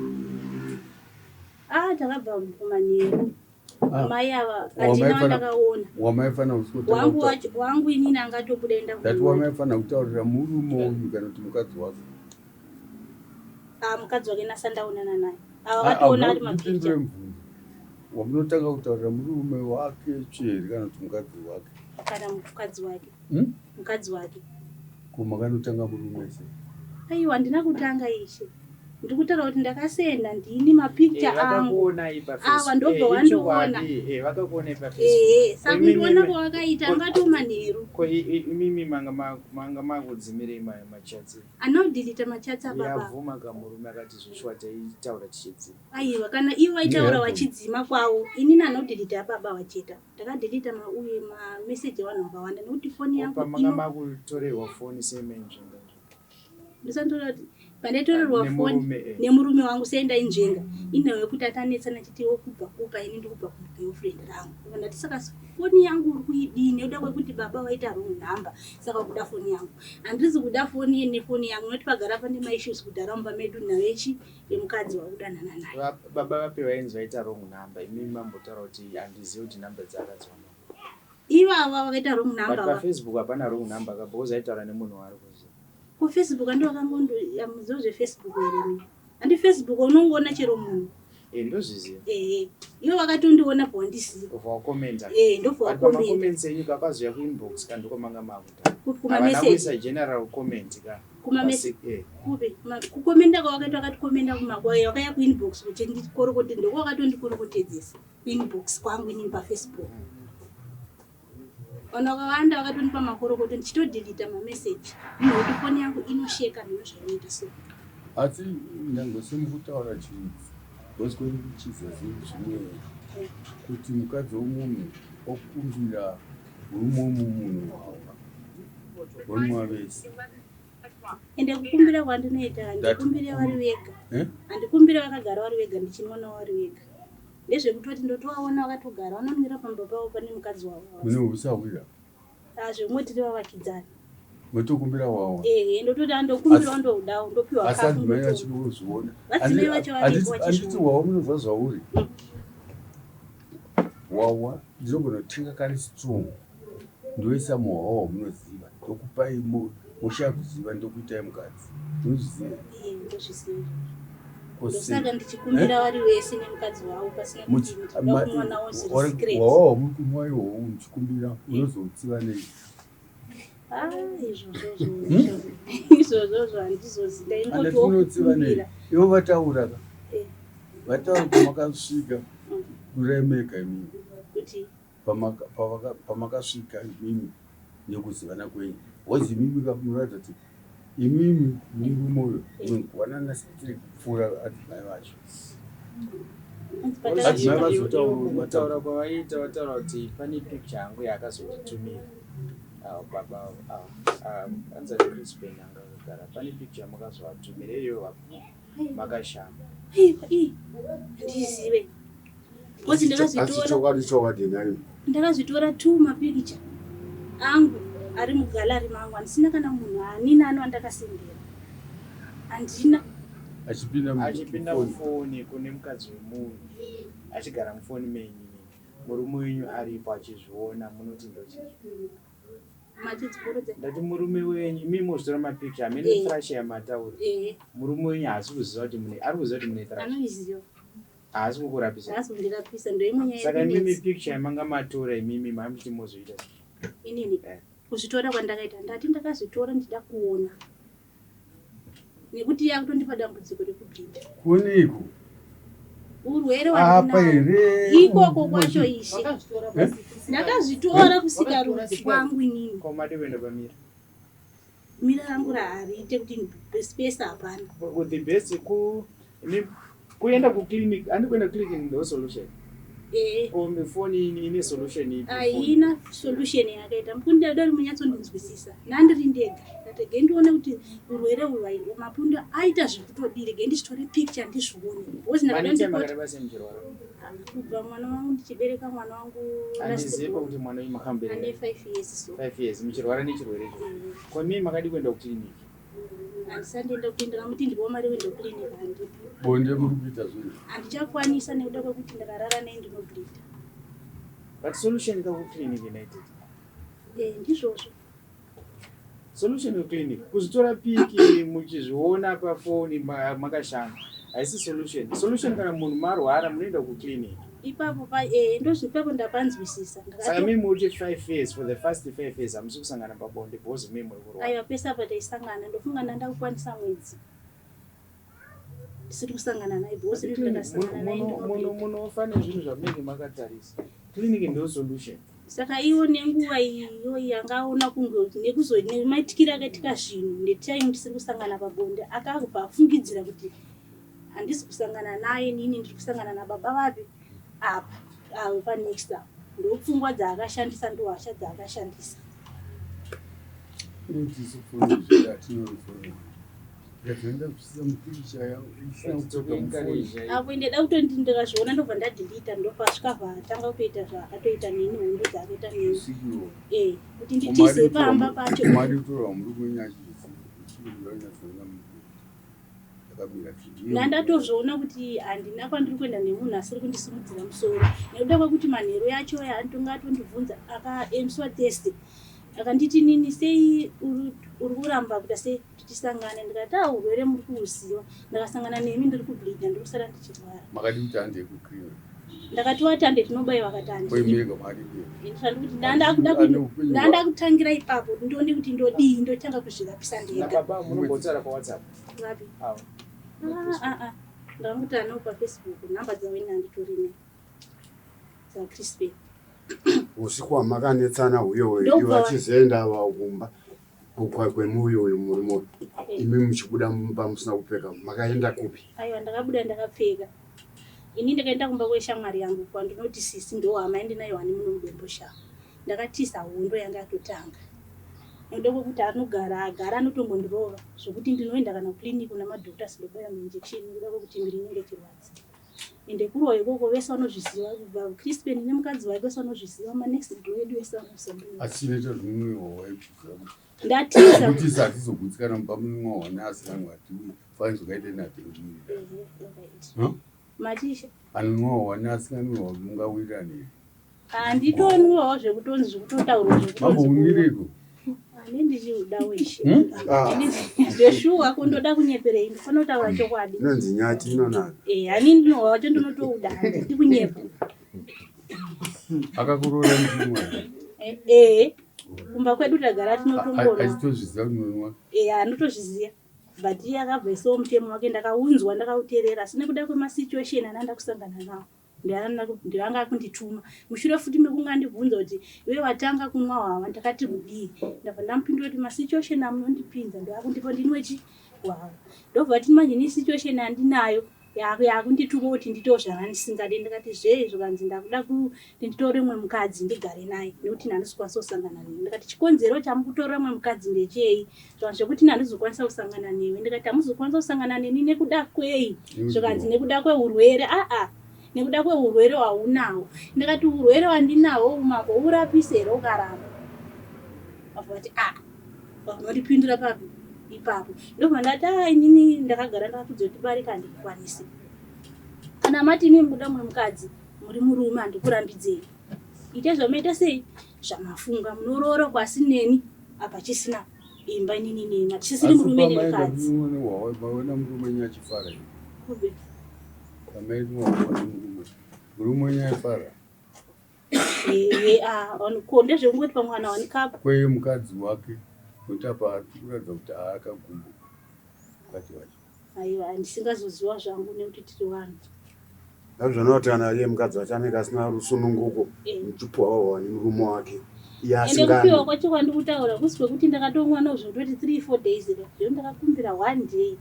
Ah, takabva kumanheru. Ah. Mai ava handina wandakaona. Wamaifanira wangu wacho wangu inini angatobuda enda ndati wamaifanira kutaurira murume uyu kana kuti mukadzi wako? Ah, mukadzi wake nasandaonana naye. Ava vatoona ari mapicha. Wamunotanga kutaurira murume wake tsveri kana kuti mukadzi wake? Kana mukadzi wake. Mukadzi wake. Ko makanotanga murume sei? Aiwa, handina kutanga ishe. Ndiri kutaura kuti ndakasenda ndini mapicture eh, angu. Ava ndobva eh, wandiona. Eh, vakakuona pa Eh, Facebook. saka kundiona kwavakaita angatoma nheru. Ko imimi manga manga makudzimirei machats? Anodhilita machats ababa. Yabvuma kamurume akati zveshuwa taitaura tichidzima. Aiwa, kana ivo vaitaura vachidzima kwavo, inini anodhilita ababa vacheta. Ndakadhilita mauye mameseji evanhu vakawanda nekuti foni yangu Pamanga makutorerwa foni semenjenga. Ndisanditora kuti pandaitorerwa foni eh. nemurume wangu sendainzvenga inhau yekuti atanetsana chiti wokubva kupa ini ndikubva kugirlfriend rangu. Ndati saka foni yangu uri kuidii nekuda kwekuti baba vaita wrong number, saka kuda foni yangu. Handisi kuda foni nefoni yangu nekuti pagara pane maissues kudhara mumba medu nhau yechi yemukadzi wakudanana naye. Baba vapi vainzi vaita wrong number, imimi mambotaura kuti handizivi kuti number dzakadziwana. Ivava vakaita wrong number. But paFacebook hapana wrong number ka because aitaura nemunhu waari kuziva. KuFacebook ando vakangondoamuziva zveFacebook here mi? Handi Facebook unongoona chero munhu. Eh, ndozviziva. Ehe. Ivo vakatondiona pawandisiya. Ndobva wakomenta. Eh, ndobva wakomenta. Pamacomments enyu kakazoya kuinbox ka ndiko manga makuta. Kuma Havana message. kuisa general comment ka. Kuma message. Eh. Kupi? Kukomenda kwavakaita vakatikomenda kumakwaya vakaya kuinbox kuti ndikorokote ndoko vakatondikorokotedzesa kuinbox kwangu inini paFacebook. Vanhu vakawanda vakatonipa makorokoto ndichitodhilita mameseji nekuti foni yangu inosheka mhino zvainoita so. Asi nyangwe semukutaura chinhu because kwedu kuchizazi zvimwe kuti mukadzi womunhu okumbira murume womumunhu wawa vonwa vese. Ende kukumbira kwandinoita handikumbire vari vega. Eh? Handikumbire vakagara vari vega ndichinwa vari vega. Ndezvekutoti ndotovaona vakatogara vanonwira pamba pavo pane mukadzi wavo. Mune usahwira. Ah, zvemwe tiri vavakidzani. Motokumbira wawa. Ehe, ndototi andokumbira ndodawo ndopiwa Asi kafu adzimai ndotomwa. vacho unozviona. Vadzimai vacho vanenge Handiti vachizviona. wawa munobva zvauri. Wawa ndinogona kutenga kari strong ndoisa muhwawa wamunoziva ndokupai moshaya kuziva ndokuitai mukadzi. Munozviziva? Ehe, ndozviziva. Ko sei? Ndosaka ndichikumbira vari wese nemukadzi wavo pasina kuti ndinoda kumwa nawo zviri secret. Wawa wamuri kumwa iwowo muchikumbira unozotsiva nei? Ah, izvozvozvo. Izvozvozvo handizozi. Andati Ndaingotiwo unotsiva nei? kukumbira. Ivo vataura ka. Eh. Vataura pamakasvika kuremeka imimi. Kuti Pamakasvika imimi nekuzivana kwenyu. Wozi imimi ka munoratidza kuti imimi murume uyo munonzwanana setiri kupfuura adzimai vacho. Adzimai vazotaura Kutaura kwavaita vataura kuti pane picture yangu yaakazonditumira. Baba anzi ari Crispin anga akagara pane picture yamakazovatumira iyoyo makashama. Aiwa, ii handizive. Because Asi ndakazvitora chokwadi chokwadi nayo. Ndakazvitora two mapikicha angu ari mugallery mangu handisina kana munhu ani nani wandakasendera. Handina. Achipinda Achipinda mufoni kune mukadzi wemunhu achigara mufoni menyu murume wenyu aripo achizviona munoti ndochii? Matidzikorudza. Ndati murume wenyu imi mozvitora mapikicha hamene Eh. thrash yamataura. Eh. Murume wenyu haasi kuziva kuti mune ari kuziva kuti mune thrash. Anoiziva. Haasi kukurapisa. Haasi kundirapisa ndoimwe nyaya Saka imimi yekunetsa. picture yamanga matora imimi mamuti mozoita sei? Inini Eh. kuzvitora kwandakaita ndati ndakazvitora ndida kuona. Nekuti yakutondipa dambudziko rekubhinda. Kuoneko. Urwere Apa wandinawo. here? Ikoko kwacho ishe. Eh? Ndakazvitora kusikarudzi kwangu inini. Ko madi kuenda pamira? Mira rangu hariite kuti space hapana. The best ku imi kuenda kuclinic, handi kuenda kuclinic ndo solution. Eh. Ko foni ine solution ipi? Haina solution yakaita. Mukunda dai munyatsondinzwisisa. Ndandiri ndega. Ndati ge ndione kuti urwere uhwu mapundu aita zvekutodii rege ndichitore picture ndizvione. Because ndakada ndipota kubva mwana wangu ndichibereka mwana wangu Andizive kuti mwana uyu makamubereka. Ane 5 years so. 5 years muchirwara nechirwere icho. Ko mimi makadi kuenda kuclinic? Handisati ndaenda kuenda kamuti ndiwo mari wenda kuclinic handipo. Bonde muri kuita zvinhu. Handichakwanisa nekuda kwekuti ndakarara naye ndinobleeda. But solution ka kuclinic United. Eh ndizvozvo. Solution kuclinic kuzvitora piki muchizviona pafoni makashama haisi solution. Solution kana munhu marwara munoenda kuclinic. Ipapo pa eh ndozvipapo ndapanzwisisa. Saka mimi muri kuti 5 years for the first 5 years hamusi kusangana pabonde because mimi muri kurwara. Aiwa pese apa taisangana ndofunga ndanda kukwanisa mwedzi. Ndisiri kusangana naye because ndiri ndakasangana naye ndinobleeda. Munofa nezvinhu zvamunenge makatarisa. Clinic ndo solution. Saka iwo nenguva iyoyi anga aona kunge nekuzo nemaitikiro akaitika zvinhu netime ndisiri kusangana pabonde akabva afungidzira kuti handisi kusangana naye nini ndiri kusangana nababa vapi apa avo panext apo ndopfungwa dzaakashandisa ndohasha dzaakashandisa. Apo ndada kutoti ndikazviona ndobva ndadhilita ndopasvika vatanga kutoita zvaakatoita neni hondo dzaakaita neni eh kuti nditize pamba pacho. Ndandatozviona kuti handina kwandiri kuenda nemunhu asiri kundisimudzira musoro nekuda kwekuti manheru yacho aya antonga atondibvunza akaemswa test akanditi nini sei uri kuramba kuita sei kuti tisangane ndikati a urwere muri kuuziva ndakasangana nemi ndiri kubleeda ndiri kusara ndichirwara. Makadii kuti handei kuclean? Ndakati wati hande tinobaiwa akati hande. Koimega makadii kuenda? Ndandikuti ndandakutangira ipapo ndione kuti ndodii ndotanga kuzvirapisa ndega. Nababa munombotaura paWhatsApp? Vapi? Avo. Ah, ah, ah. Ndakangotaura navo paFacebook nhamba dzavo ini handitorine dzaCrispin. Usiku hwamakanetsana huye huye ivo vachizoenda kumba kwemuuyu uyu murume uyu Eh. imi muchibuda mumba musina kupfeka makaenda kupi? Aiwa ndakabuda ndakapfeka. Ini ndakaenda kumba kweshamwari yangu kwandinoti sisi ndohama yandinayo hani muno muDomboshava. Ndakatiza hondo yanga yatotanga. Nekuda kwekuti anogara agara anotombondirova zvekuti ndinoenda kana kuclinic kuna madoctors ndobaya mainjection nekuda kwekuti miri inenge ichirwadza. Ende kurohwa ikoko vese vanozviziva kubva Crispin nemukadzi wake vese vanozviziva manext door edu vese vanozviziva. Asi chinoita zvinonwiwa waikuziva kuti Ndatiza. Kuti isu hatizogutsikana mumba munonwiwa hwana asina hatiwi fani zvakaita natengiwirira. Matisha. Anonwiwa hwana asinganwiwa mungawirirane here? Handitonwiwawo zvekutonzi zvekutotaurwa zvekutonzi. Mambounwireko? Ane ndichiuda weshe. Hmm? Ah. Zveshuwa ko ndoda kunyeperei ndofana kutaura chokwadi. Inonzi nyati inonaka. Eh, ani ndinowa wacho ndinotouda handidi kunyepa. Akakuroora muchimwa here? Eh, eh. Kumba kwedu tagara tinotongonwa. Achitozviziva kuti unonwa? Eh, anotozviziva. But iye akabva isawo mutemo wake ndakaunzwa ndakauterera asi nekuda kwemasituation andanda kusangana nawo. Ndiye anga akundituma mushure futi mekunge andibvunza kuti iwe watanga kunwa hwahwa ndakati kudii ndabva ndamupindura kuti masituation amunondipinza ndoakundipa ndinwe chi hwahwa ndobva ti manje ni situation andinayo yakundituma kuti nditewo zvanga ndisingade ndikati zvei zvikanzi ndakuda kuti nditore mumwe mukadzi ndigare naye nekuti handisi kukwanisa kusangana newe ndikati chikonzero chamukutorera mumwe mukadzi ndechei zvikanzi zvekuti handizokwanisa kusangana newe ndikati hamuzokwanisa kusangana neni nekuda kwei zvikanzi nekuda kweurwere aa nekuda kweurwere hwaunawo ndikati urwere hwandinahwo umako urapise here ukaramba vati a vanondipindura papi ipapo ndobva ndati a inini ndakagara ndakatudza kuti barika handikukwanisi kana mati imi mukuda mumwe mukadzi muri murume handikurambidzei ite zvamunoita sei zvamafunga munoroora kwasi neni apa chisina imba inini neni hatichisiri murume nemukadzi Maona murume wenyu achifara here? Kube. Pamainwa murume. Murume wenyu aifara. Ehe, ah, ko ndezvekungoti pamwana wanikapo Kweye mukadzi wake nokuti apa ari kuratidza kuti akagumbuka mukadzi wacho. Aiwa, handisingazoziva zvangu nekuti tiri vanhu. Ndazviona kuti kana iye mukadzi wacho anenge asina rusununguko Eh. muchipuwa wawa nemurume wake iye Ende asingani. kupiwa kwacho kwandikutaura kusi kwekuti ndakatomwa nozvo ndoti 3 4 days ka zvino ndakakumbira one day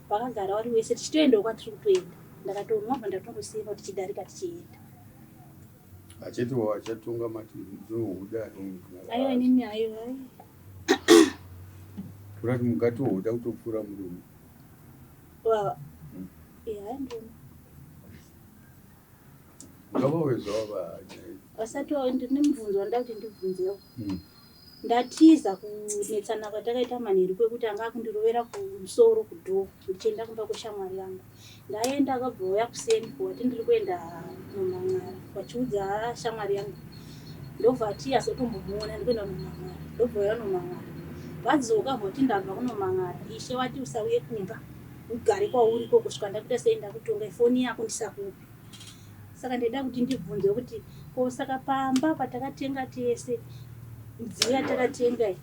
vakagara vari wese tichitoendawo kwatiri kutoenda ndakatomwa bva ndatongosiya tichidarika tichienda. Acheti wachatonga mati ndohuda. Aiwa inini aiwa. Kurati mungatohuda kutopfuura murume. Baba. Yeah, ndona. Ngavauye zvavo va. Vasati vauya ndine mubvunzo wandida kuti ndibvunzewo. Ndatiza kunetsana kwatakaita manheru kwekuti anga akundirovera kumusoro kudoor ndichienda kumba kweshamwari yangu. Ndaenda akabva auya kuseni wati ndiri kuenda kunomhan'ara vachiudza shamwari yangu ndobva ati azotombomuona ndikuenda kunomhan'ara ndobva auya kunomhan'ara vadzoka voti ndabva kunomhan'ara ishe wati usauye kumba ugare kwauri ikoko kusvika ndakuita sei ndakutonga ifoni yako ndisakupe Saka ndaida kuti ndibvunze kuti ko saka pamba patakatenga tese midziyo yatakatenga iyi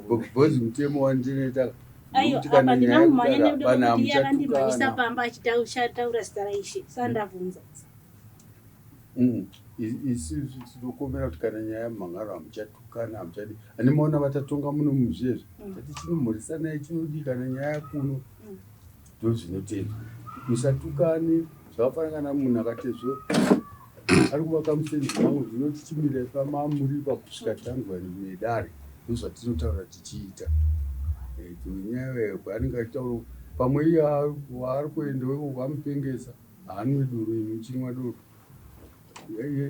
Because mutemo wandinoita aiwa apa ndinamumhanya nekuda kwekuti iye akandimhanyisa pamba achitaura zita raishe saka ndabvunza Isusu tinokomera kuti kana nyaya yamumhangaro hamuchatukana hamuchadi ani maona vatatonga muno muzviezvi tati chinomhorisanai chinodii kana nyaya kuno ndozvinotendwa musatukane zvakafanana kana munhu akatezvo ari kuvaka musenzi mangu ndinoti chimirai pamamuri pakusvika tanzwa nedare ndozvatinotaura tichiita dzimwe nyaya anenge achitaura pamwe iye waari kuenda wamupengesa haanwe doro imi uchinwa doro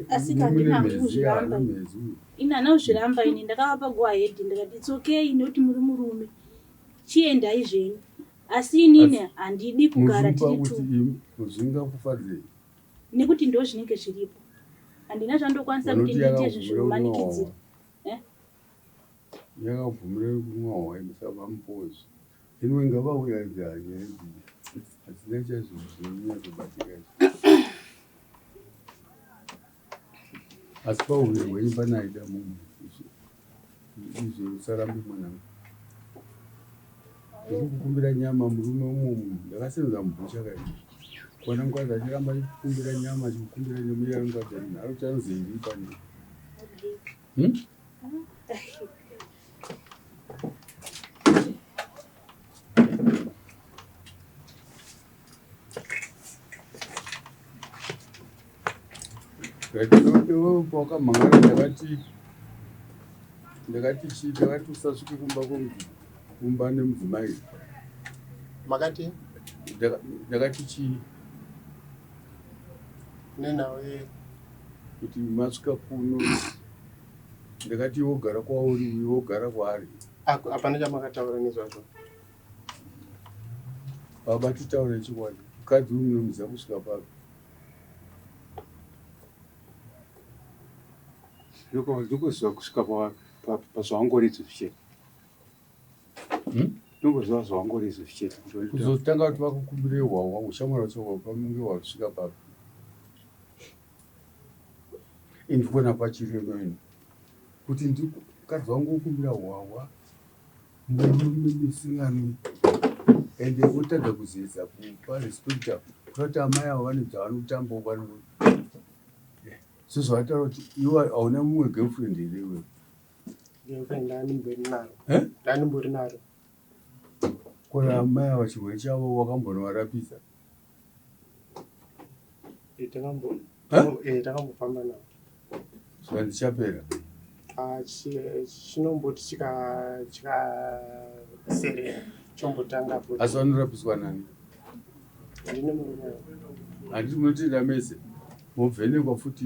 Asi handina hangu kuzviramba. Ini handina kuzviramba ini ndakavapa go ahead ndikati it's okay nekuti muri murume chiendai zvenyu asi inini handidi kugara tiri two. Zvingakufadzei? Nekuti ndo zvinenge zviripo handina zvandokwanisa kuti ndiite izvi zvinomanikidzira. Eh? Yakabvumira kunwa hwai musava mupozi. Anyway ngavauya nyaya idzi hadzina chaizvo zvinonyatsobatika izvi. Asi pahuye hwenyu pane aida mumwe izvo usarambe mwanangu. Ndiri kukumbira nyama murume umu ndakasenza mubhucha kai. Kwana mukadzi achiramba achikumbira nyama achikumbira nyama iye mukadzi nharo chanozei pane. Hmm? Wakamhangara ndakati ndakati chii ndakati usasvike kumba kumba nemudzimai makati ndakati chii nenhau ye kuti masvika kuno ndakati iwe wogara kwauri uyu wogara kwaari hapana chamakataura nezvazvo baba titaure chokwadi mukadzi uyu munomuziva kusvika papi ndikuziva kusvika pazvawangori izvo zvichete Ndingoziva zvawangori izvo zvichete. Kuzotanga kuti vakukumbire hwahwa ushamwari wacho hwapamunge hwasvika papi. Ini kuona pachirema ini kuti mukadzi wangu wokumbira hwahwa murume musinganwi ende wotadza kuzeza kupa respect kuda kuti amai avo vane dzavanotamba vano sezvavataura kuti iwe hauna mumwe girlfriend here iwewe Girlfriend ndanimbori naro. Eh? Ndanimbori naro. Kora amai ava chirwere chavo wakambonovarapisa? Eh, takambo eh? eh takambofamba navo. Zvikanzi chapera. Ah, chinomboti chika chikaserera chombotanga futi. Asi vanorapiswa nani? Ndine murume. Handiti munotoenda mese mobvenekwa futi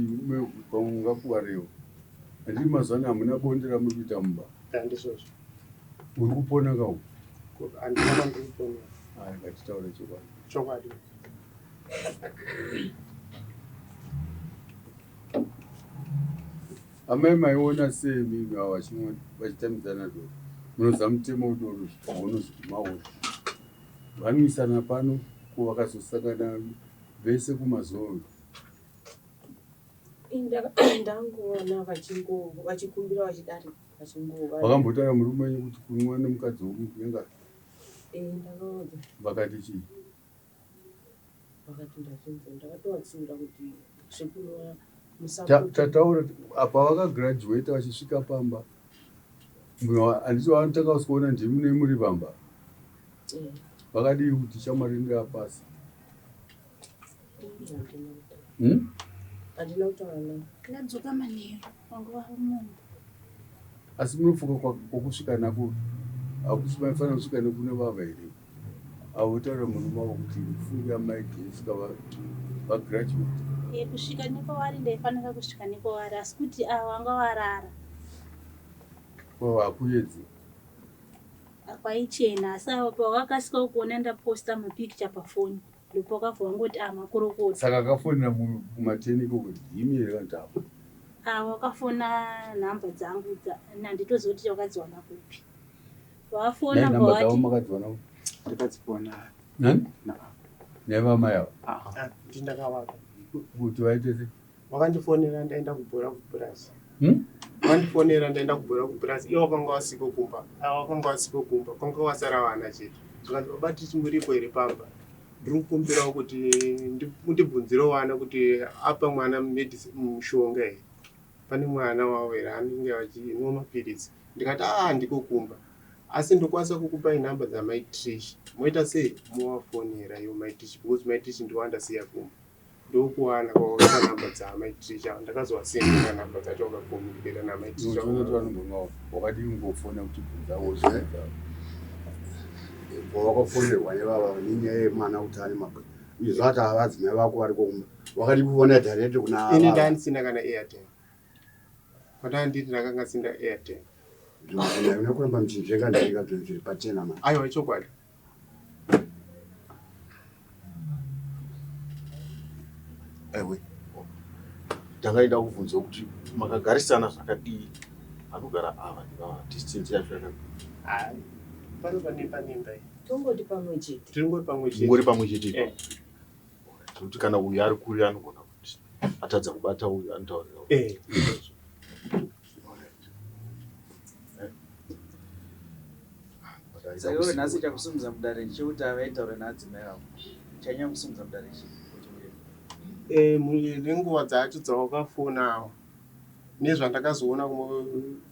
pamwe mungakuvarewo. Handiti mazuva ano hamuna bonde ramuri kuita mumba? Handizvozvo. Uri kupona ka uku? Handina kwandiri kupona. Hayi, ngatitaure chokwadi. Chokwadi. Amai maiona sei mimi ava vachimwa vachitamidzana doro? Munoziva mutemo wedoro maona. Vanwisana pano ko vakazosangana vese kumazoro. Ndangoona vachikumbira vachidari vachingova. Vakambotaura murume wenyu kuti kunwa nemukadzi womunyanga? Eh, ndakaudza. Vakati chii? Vakati ndazvinzwa ndakatovatsiura kuti zvekunwa tataura apa vakagraduata vachisvika pamba handiti vanotanga kusikuona ndimi nemuri pamba eh. vakadii kuti shamwari ndira pasi. Hmm? Handina kutaura navo. Ndadzoka manheru panguva mumba. Asi munofunga kwakusvika nako hakusi maifanira kusvika nekune vava here? Avo taura murume wavo kuti mufunge amai Jessica vagraduate. Eh, kusvika nekwavari ndaifanira kusvika nekwavari asi kuti ava vanga varara. Kwava hakuyedzi. Kwaichena asi ava pavakasika kuona ndaposta mapicture pafoni. Ndopakabva wangoti ah makorokota. Saka akafonera kumateni ikoko ndimi here kana kuti Ah wakafona nhamba dzangu handitozivi kuti wakadziwana kupi. Vafona nhamba dzavo makadziwana kupi? Ndakadziwana. Nani? Nevamai ava. Ah, ndakavapa. Kuti vaite sei? Wakandifonera ndaenda kubhora kupurazi. Hmm? Wakandifonera ndaenda kubhora kupurazi. Iwo wakanga wasiko kumba. Awa wakanga wasiko kumba. Kwanga wasara vana chete. Zvikanzi baba tichimuripo here pamba. Ndiri kukumbirawo kuti mundibvunzirewo vana kuti apa mwana medicine mushonga here. Pane mwana wavo here anenge achinwa mapiritsi. Ndikati aa ndiko kumba. Asi ndokwanisa kukupai nhamba dzamai Trish. Moita sei? Movafonera ivo mai Trish because mai Trish ndivo vandasiya kumba. Ndokuwana kwawakaita nhamba dzamai Trish ava. Ndakazovasendera nhamba dzacho vakakomuniketa namai Trish. Unoona kuti vanombonwa wakadii kungofona kuti bvunza wozvibvunza. Wakafonerwa nevava nenyaya yemwana kuti ane mabwe. Izvo ati avadzimai vako variko kumba. Wakadii kufona direct kuna Ini ndandisina kana airtime. Pandanditi ndakanga sina airtime. Zvino kuramba muchinzvenga nzvenga zvinhu zviri pachena manje. Aiwa ichokwadi. Aiwe ndanga kubvunza kuti makagarisana zvakadii anogara ava nevava distance yacho yakadii Hayi. Pano pane pane imba iyi. Tongoti pamwe chete. Tiringori pamwe chete. Mungori pamwe chete Eh. Zvekuti kana uyu ari kure anogona kuti atadza kubata uyu anotaurira uyu. Eh. Saka iwewe nhasi chakusimudza mudare ndechekuti avaitaura naadzimai vako. Chanyanya kusimudza mudare chii? Kuti uye. Eh, nenguva dzacho dzawakafona awa nezvandakazoona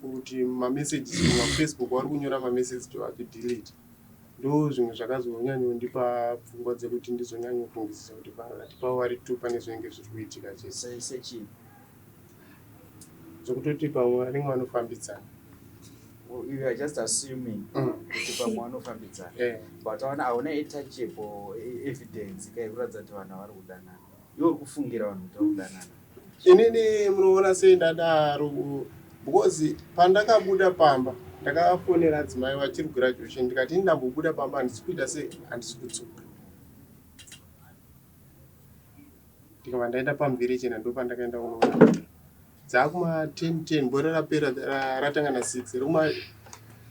kuti mamessages kumafacebook vari kunyora mamessage vachidelete ndo zvimwe zvakazonyanyondipa pfungwa dzekuti ndizonyanyofungisisa kuti pakati pavo vari two pane zvinenge zviri kuitika chete Sechii? zvekutoti pamwe vanenge vanofambidzana. You are just assuming kuti pamwe vanofambidzana. But hauna a touchable evidence kai kuratidza kuti vanhu vari kudanana. Iwe uri kufungira vanhu kuti vari kudanana. Inini munoona sei ndadaro because pandakabuda pamba ndakafonera adzimai vachiri graduation ndikati ini ndambobuda pamba handisi kuita sei handisi kudzoka. Ndikabva ndaenda pamvere chena ndopandakaenda kunoona dzakuma 10 10 bhora rapera ratanga na 6 rokuma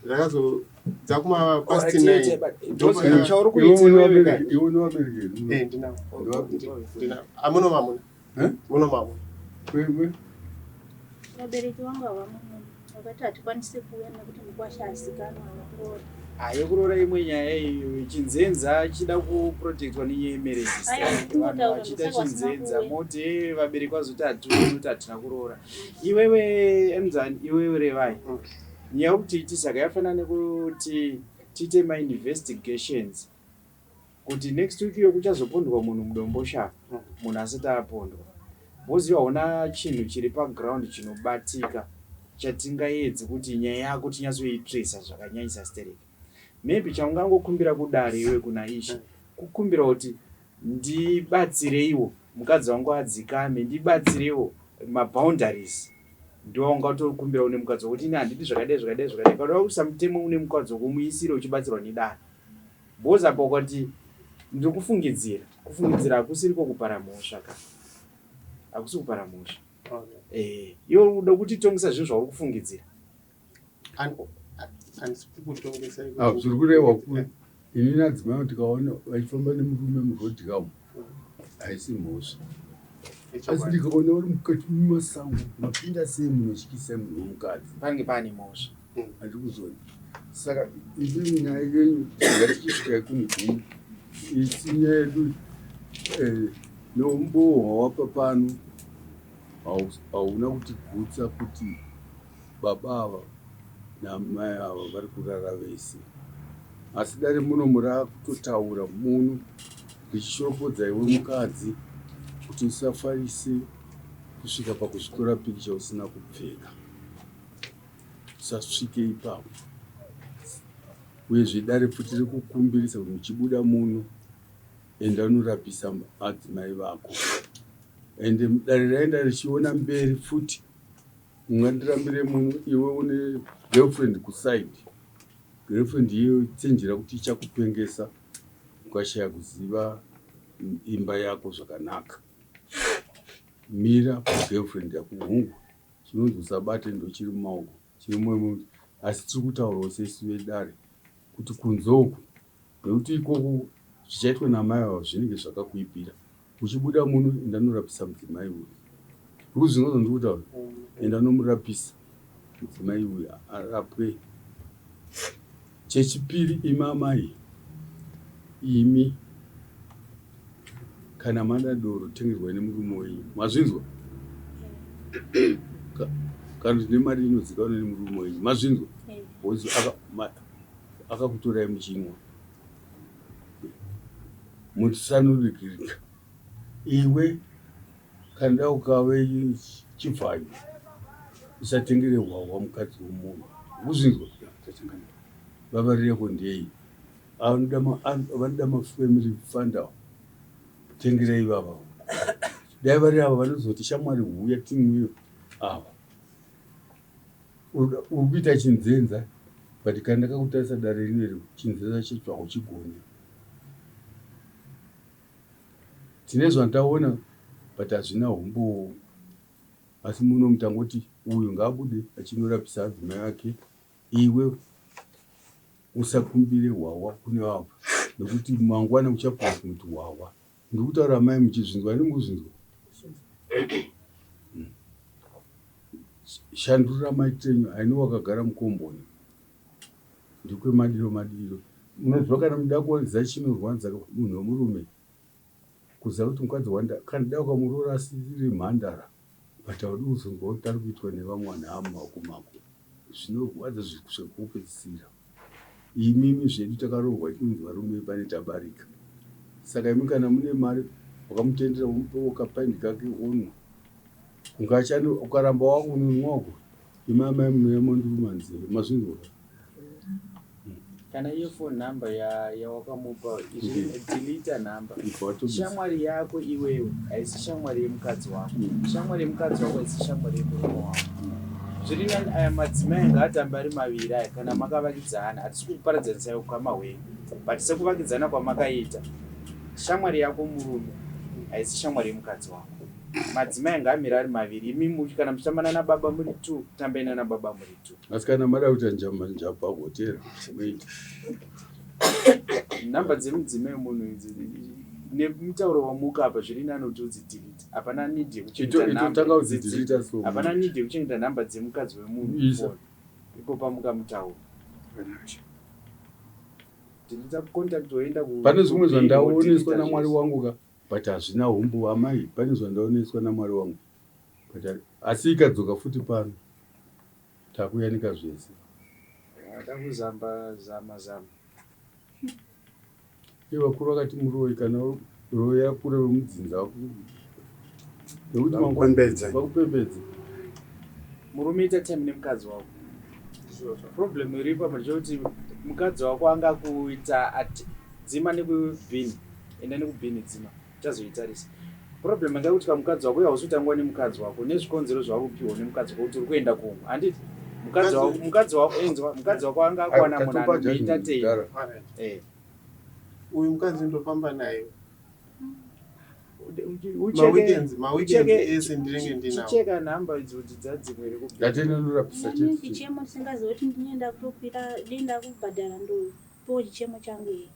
rakazo dzakuma past 9 Chauri kuita iwewe ka? Iwe nevabereki Eh, ndinavo. Ndinavo. Amuno mamuna. Muno mamuna. Kwe Vabereki vangu havamo muno. Vakati hatikwanisi kuuya nekuti mukwasha azikanwa hakuroora. Hayi kuroora imwe nyaya iyo chinzenza chida kuprotectwa nenyaya yemarriage. Aiwa, Vanhu ndinotaura vachiita ndosaka vasina chinzenza kuuya. moti "Eh, vabereki vazoti hationi kuti hatina kuroora. Iwewe Emzani, iwewe Revai. Nyaya yekutiitisa ka yafanana nekuti tiite mainvestigations kuti next week iyo kuchazopondwa munhu mudomboshava munhu asati apondwa. Woziva hauna chinhu chiri paground chinobatika chatingaedze kuti nyaya yako tinyatsoitresa zvakanyanyisa stereki. Maybe chaungangokumbira kudare iwe kuna Ishe kukumbira kuti ndibatsireiwo mukadzi wangu adzikame, ndibatsireiwo maboundaries ndiwo ungatokumbira une mukadzi wako kuti ini handidi zvakadai zvakadai zvakadai. Kana wakuisa mutemo une mukadzi wako muisire uchibatsirwa nedare. Because apa ukati ndiri kufungidzira, kufungidzira hakusiriko kupara mhosva ka. Hakusi kupara mhosva. Eh, iwe uda kutitongesa zvinhu zvauri kufungidzira. Handisi kukutongesa. Ah, zviri kurehwa kuti ini nadzimai vangu tikaona vachifamba nemurume muroad kamu haisi mhosva. Asi ndikaona uri mukati mumasango mapinda sei munotyisa munhu womukadzi. Pange pane mhosva. Handiri kuzona. Saka imi nyaya yenyu ngatichisvikai kumugumo. Isi nyaya yedu neumbowo hwawapa pano hauna kutigutsa kuti baba ava naamai ava vari kurara vese. Asi dare muno murakutotaura muno richishoropodza iwe mukadzi kuti usafarise kusvika pakuzvitora pikicha usina kupfeka usasvike ipapo uyezve dare futi rikukumbirisa kuti muchibuda muno enda unorapisa madzimai vako ende dare raenda richiona mberi futi ungandirambire muno iwe une girlfriend kuside girlfriend iyoyo chenjera kuti ichakupengesa ukashaya kuziva imba yako zvakanaka mira pagirlfriend yako hungu chinonzi usabate ndochiri mumaoko chiri mumoyo asi tiri kutaurawo sesu vedare kuti kunze uku nekuti ikoko zvichaitwa namai ava zvinenge zvakakuipira uchibuda muno enda norapisa mudzimai uyu ndikuzvinzwa zvandiri kutaura enda nomurapisa mudzimai uyu arapwe Chechipiri imi amai imi kana mada doro tengerwai nemurume wenyu mazvinzwa kana kuti nemari inozikanwa nemurume wenyu mazvinzwa because akakutorai muchinwa musanurikirika iwe Kana da ukave chibvanyu usatengere hwahwa mukadzi wemunhu ukuzvinzwa vavariro yako ndei vanoda mafamily fund awo tengerei ivava dai vari ava vanozoti shamwari huya timwiyo ava uri kuita chinzenza but kana ndakakutarisa dare rino iri chinzenza chacho hauchigoni Tine zvandaona but hazvina humbowo asi muno tangoti uyu ngaabude achinorapisa adzimai ake iwe usakumbire hwahwa kune vavo nekuti mangwana uchapuwa kuti hwahwa ndiri kutaura amai muchizvinzwa ini mukuzvinzwa hmm. shandurira maitiro enyu aino wakagara mukomboni ndikwemadiro madiro unoziva kana muda kuziva chinorwadza munhu wemurume kuziva kuti mukadzi wanda kana da ukamuroora asiri mhandara but haudi kuzonzwa kuti ari kuitwa nevamwe vanhu ava mumaoko mako zvinorwadza zvekupedzisira imimi zvedu takaroorwa tinonzi varume pane tabarika saka imi kana mune mari wakamutendera womupawo kapaindi kake onwa ungachani ukaramba wakunonwa uko Imi amai munouya mondiruma nzeve mazvinzwa ka? Kana iyo phone number yawakamupa delete number. Shamwari yako iwewe haisi shamwari yemukadzi wako. Mm. Shamwari yemukadzi wako haisi shamwari yemurume wako. Zviri nani aya madzimai ngaatambe ari maviri aya kana makavakidzana hatisi kukuparadzanisai ukama hwenyu but sekuvakidzana kwamakaita shamwari yako murume haisi shamwari yemukadzi wako. Madzimai ngaamire ari maviri imi muchi kana muchitamba nana baba muri two tambai nana baba muri two. Asi kana mada kuita njamba njamba hotera moita. Number dzemudzimai munhu idzi nemutauro wamuka apa zviri nani kuti udzidelete. Hapana need yekuchengeta number. Itotanga kudzidelete so. Hapana need yekuchengeta number dzemukadzi wemunhu. Isa. Ipo pamuka mutauro. Delete contact woenda ku Pane zvimwe zvandaoneswa naMwari wangu ka. But hazvina humbowo amai pane zvandaoneswa namwari wangu but asi ikadzoka futi pano takuyanika zvese. Ada kuzamba zama zama. Iye vakuru vakati muroyi kana roya kure wemudzinza wako nekuti Vakupembedze. vakupembedze. Murume ita time nemukadzi wako. Problem iripo apa ndechekuti mukadzi wako angakuita at dzima nekubhini enda nekubhini dzima tichazoitarisa problem yanga kuti kamukadzi wako hausi kutangwa nemukadzi wako nezvikonzero zvauri kupiwa nemukadzi wako kuti uri kuenda kumwe handiti mukadzi wako mukadzi wako enzwa mukadzi wako anga akwana munhu anomuentertain eh uyu mukadzi ndofamba naye Chicheka nhamba idzo kuti dzadzimwe here kubva. Chichemo ndisingazivi kuti ndinoenda kutokwira denda kubhadhara ndopiwa chichemo changu here.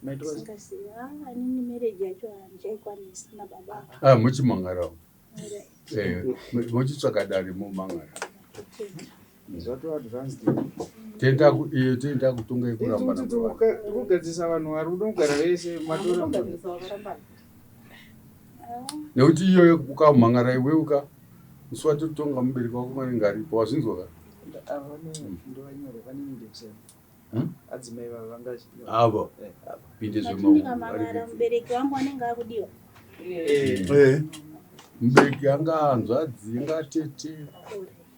Ndisingazivi. Ah, inini marriage yacho handichaikwanisa nababa. Ah, muchimangarawo. Eh, mochitsvaka dare momangara. Zvato advanced. Tenda iyo tenda kutonga yekurambana. Kugadzisa vanhu vari kuda kugara vese matora. Nekuti iyoyo ukamhangara iwe uka musi watotonga mubereki wako manenge aripo wazvinzwa ka? Hmm? Adzimai vava vanga avo eh. pinde zvemaoko. Mubereki wangu anenge akudiwa. Eh. Mubereki anga hanzvadzi anga tete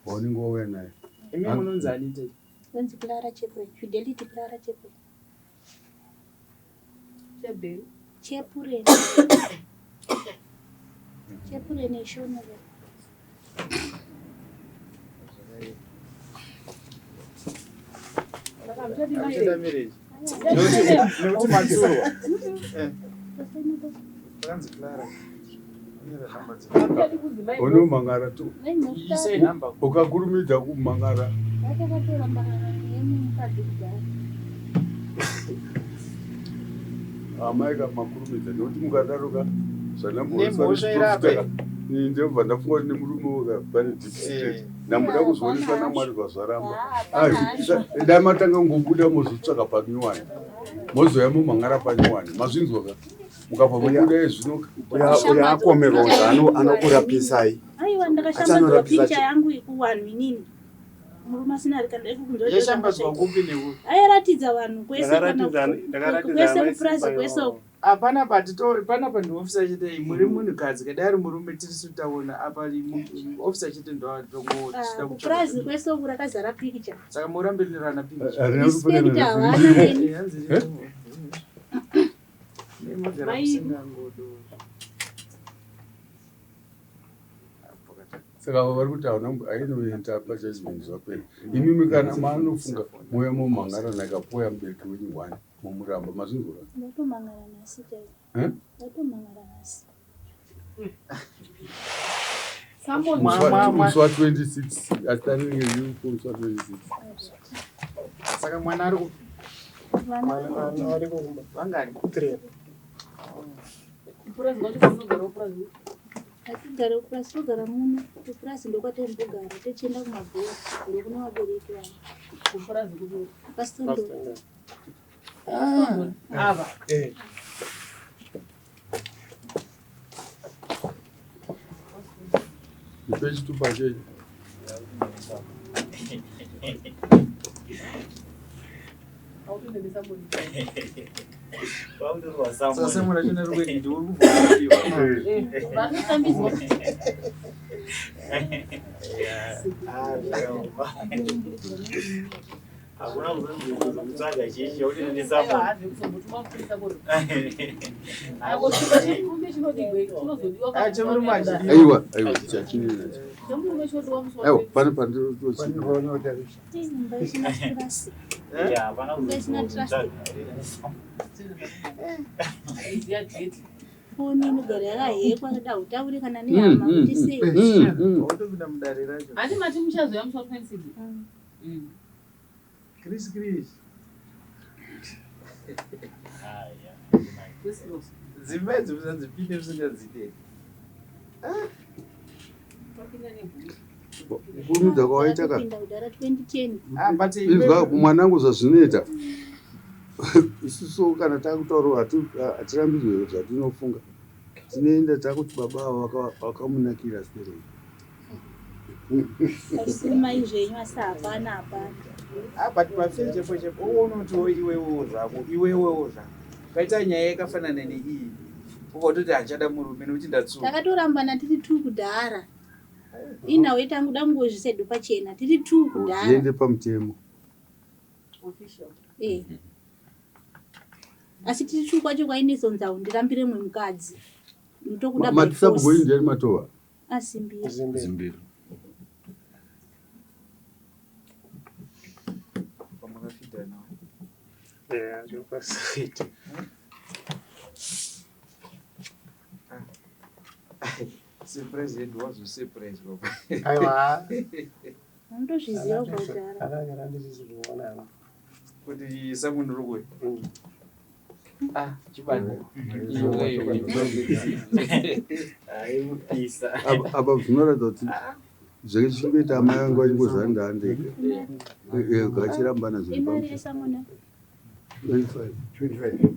waunenge wauya naye. Imi munonzi ani tete? Ndonzi Clara Chepure, Fidelity Clara Chepure. Chebheri. Chepure. Chepure neshona. Hamuchada marriage. Nekuti matsurwa. Eh. Pakanzi Clara. Unomangara tu. Ukakurumidza kumangara. Amai ka makurumidza nekuti mukadaro ka zvanamboiswa ndobva ndafunga kuti nemurume woga pane deep secret. Ndamboda kuzvionesa namwari zvazvaramba. Dai matanga kungobuda mozotsvaka panyuwani. Mozouya momhangara panyuwani. Mazvinzwa ka? Mukabva mobuda ezvino. Uya akomerwa anokurapisai. Aiwa ndakashambadzwa picha yangu kuvanhu inini. Murume asina ari kana kunzwa. Yashambadzwa kupi nekupi? Airatidza vanhu kwese kana kwese kupurazi kwese uko. Hapana patitori panapa ndiofisa chete muri munhukadzi kadai ari murume tirisu taona apa ofisa chete ndoatongochida Kupurazi kwese uku rakazara picture. Saka murambirirana picture. Respect havana neni. Nemagara musingangodo. Saka ava vari kuti hauna ainoenda pajudgment zvapera. Imimi kana maanofunga mouya momhangara nakapoya mubereki wenyu one momuramba mazvinzwa. Ndatomangara nhasi chaiko. Eh? Ndatomangara nhasi. Musi wa 26 asi tarinenge riripo musi wa 26. Saka mwana ari kupi? Vana vari kumba. Vangani? 3. Kupurazi kwacho kwamunogara kupurazi. Hatigare kupurazi togara muno. Kupurazi ndokwataimbogara tichienda kumabhora ndokune vabereki vangu. Kupurazi kupi? Pasitondo. Ava. Eh. Ndipe chitupa chenyu. Saka Samuel achona ari kuenda ndiwe uri kuvhundukiwa. Vanotambidzwa. Hakuna kuzotsvaga chichi chakuti ndisamona. Aiwa, kuzombotuma mupurisa kuri. Akosvika chimurume chinodigwe chinozodiwa Ah, chemurume hachidi. Aiwa, aiwa, chachini nacho. Chemurume chinodiwa musi wa Aiwa, pane pandinotochi. Imba isina trust. Hapana Imba isina trust. Iziya date. Foni inogara yakahekwa kada utaure kana nehama kuti sei. Wautopinda mudare racho. Handi mati muchazoya musi wa 26. Chris Chris. Christmas. Dzimba idzi musadzipinde musingadzide. Papinda nebhuru. Kurumidza kwawaita ka. Ndakapinda kudhara 2010. Ah, but Inzwa mwanangu zvazvinoita. Isusu kana takutaura hatirambidzwe zvatinofunga. Tinoenda takuti baba ava vakamunakira stereki. Asiri mai zvenyu asi hapana hapana. Ah, but pafee chepo chepo unotiwo iwewewo zvako iwewewo zvako paita nyaya yakafanana neiyi ukatoti handichada murume nekuti ndatsuka Takatorambana tiri two kudhara. Inawo itanguda kungozvisedu pachena tiri two kudhara. Zviende pamutemo. Official. Eh. Asi tiri two kwacho kwainezonzi haundirambire mumwe mukadzi. Ndotokuda by Matisabhuku force. ndiani matova? Asimbira. Zimbiro. Pamakafidha nawo. Yeah, zvokwasaita. Surprise yedu wazosurprise baba. Aiwa. Unotozviziva kubva kudhara. Akagara ndichizviona. Kuti samunhu rukwe. Ah, chibanda. Aipisa. Apa zvinoratidza kuti zvenge zvichingoita amai vangu vachingozanda ndega. Vachirambana zviri Imari pamutemo. yesamona. 25. 25.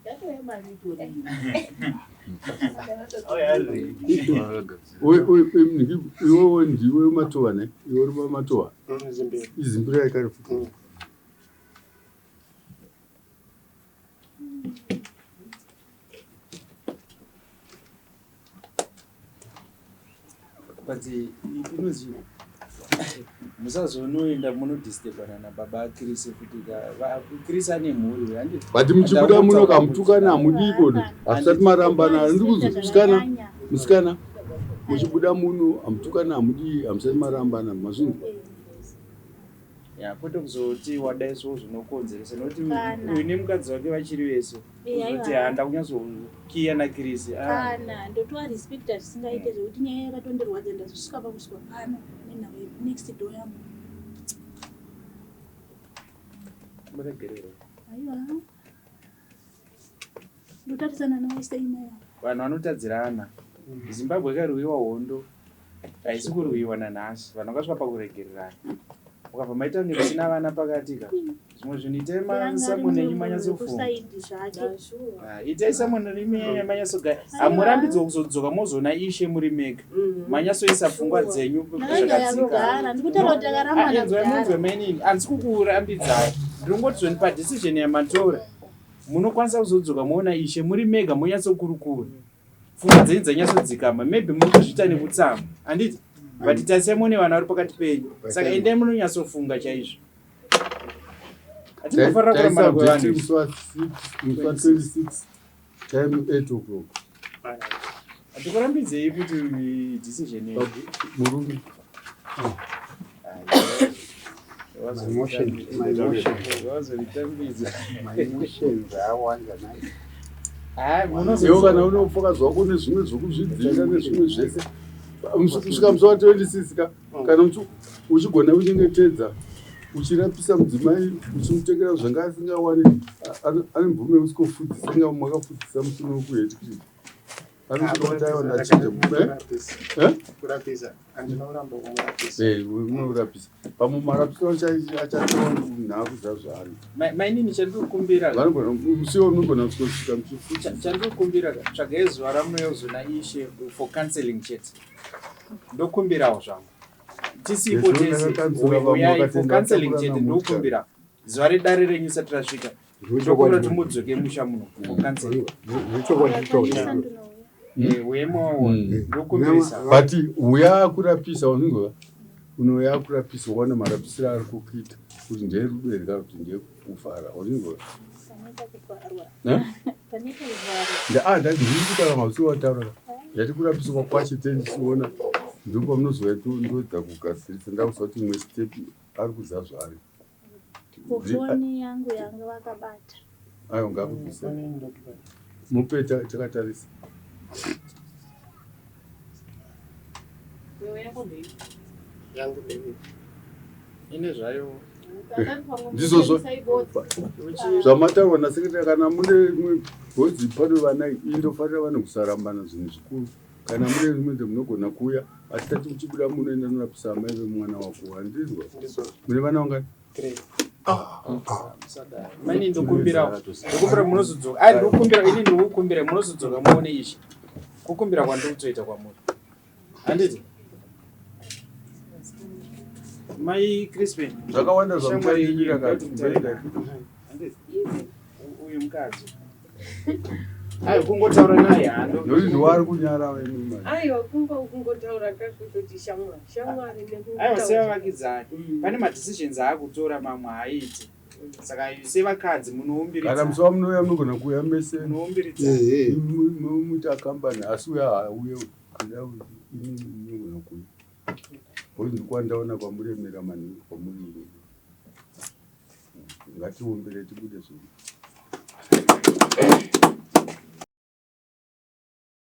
Yatove mari itori. Iwewe ndiwe matova ne? Iwe uri pamatova. Zimbira. Izimbira yakare futi. But inonzi musazonoenda munodisturbana nababa Chris futi ka Chris ane mhuri handi. But muchibuda muno kamutukana hamudiko hamusati marambana handikuzi musikana musikana muchibuda muno hamutukana hamudii hamusati marambana mazvinzwa. Ya kwete kuzoti wadaiso zvinokonzeresa nokuti uyu nemukadzi wake vachiri vese kuzoti handa kunyatsokiya naChris. Ah. Kana ndotoa respecta zvisingaite zvekuti nyaya yakatondirwadza ndazosvika pakusvika pano nenhau yenext door yangu. Muregerere. Aiwa. Ndotarisana nawo sei mai ava. Vanhu vanotadzirana. Zimbabwe yakarwiwa hondo haisi kurwiwa nanhasi. Vanhu vakasvika pakuregererana. Mukabva maita kunge musina vana pakati ka. Zvimwe zvinhu itai masamune enyu manyatsofunga. Ah, itai samune renyu manyatsogaya. Hamurambidzwe kuzodzoka mozoona ishe muri mega. Manyatsoisa pfungwa dzenyu zvakadzika. Inzwai munzwe mainini. Handisi kukurambidzai. Ndiri kungoti zvoni padecision yamatora. Munokwanisa kuzodzoka moona ishe muri mega monyatsokurukura. Pfungwa dzenyu dzanyatsodzikama. Maybe muri kuzviita nekutsamwa. Handiti? But tarisai muone vana vari pakati penyu. Saka endai munonyatsofunga chaizvo. Hatimbofanira kurambana kwevanhu. Musi wa 26 time 8 o'clock. Hatikurambidzei kuti decision yenyu. Murume. Iwe kana unopfoka zvako nezvimwe zvokuzvidzika nezvimwe zvese kusvika musi wa 26 ka kana uchigona kuchengetedza uchirapisa mudzimai uchimutengera zvanga asingawani ane mvumo yekusikofudisa inga makafudzisa musi unokuhetiri anosvika kuti aiwa ndachinja kurapisa handina kuramba kumurapisa unorapisa pamwe marapisiro achatora nhaku dzazvaari mainini chandiri vanogona musiwo unogona kusvika muchifuta chandiri kukumbira tsvagai zuva ramunouya kuzona ishe for counseling chete ndokumbirawo zvangu tisipo tese uyai for counseling chete ndokumbira zuva redare renyu isati rasvika ndokumbira kuti mudzoke musha muno for counseling ndokumbirisa but uya kurapisa unonzwa unouya kurapisa uone marapisiro ari kukuita kuti ndeerudo here kana kuti ndekufara unonzwa ndandiri kutaura mausi wataura ndati kurapiswa kwacho tendichiona ndopamunozouya ndoedza kugadzirisa ndakuziva kuti imwe step ari kuziva zvaari Foni yangu yanga vakabata. Ayo ngakubvise. Mupe takatarisa. Yangu ndeipi? Ine zvayo. Ndizvozvo zvamataurwa nasekretary kana mune imwe bhodzi pano vana indofarira vanhu kusarambana zvinhu zvikuru. Kana mune rimwe munogona kuuya asi tati muchibuda munoenda norapisa amai vemwana wako handizwa mune vana vangani mani ndokumbira ndokumbira munozodzoka ai ndokumbira ini ndikukumbira munozodzoka muone izvi kukumbira kwandikutoita kwamuri handiti mai Crispin zvakawanda zvamuchaindira uyu mukadzi ayo kungotaura naye hando nokuti ndiwari kunyara wemimai aiwa kungo kungotaura kakutoti shamwari shamwari aiwa sevavakidzani pane madecisions aakutora mamwe haaiti saka sevakadzi munoumbiridza kana musi wamunouya munogona kuuya mese munoumbiridza muita kambani asi uya haauye kuda ini munogona kuuya Because ndikwandaona kwamuremera maningi kwamuri ngatiumbire tibude zvinhu.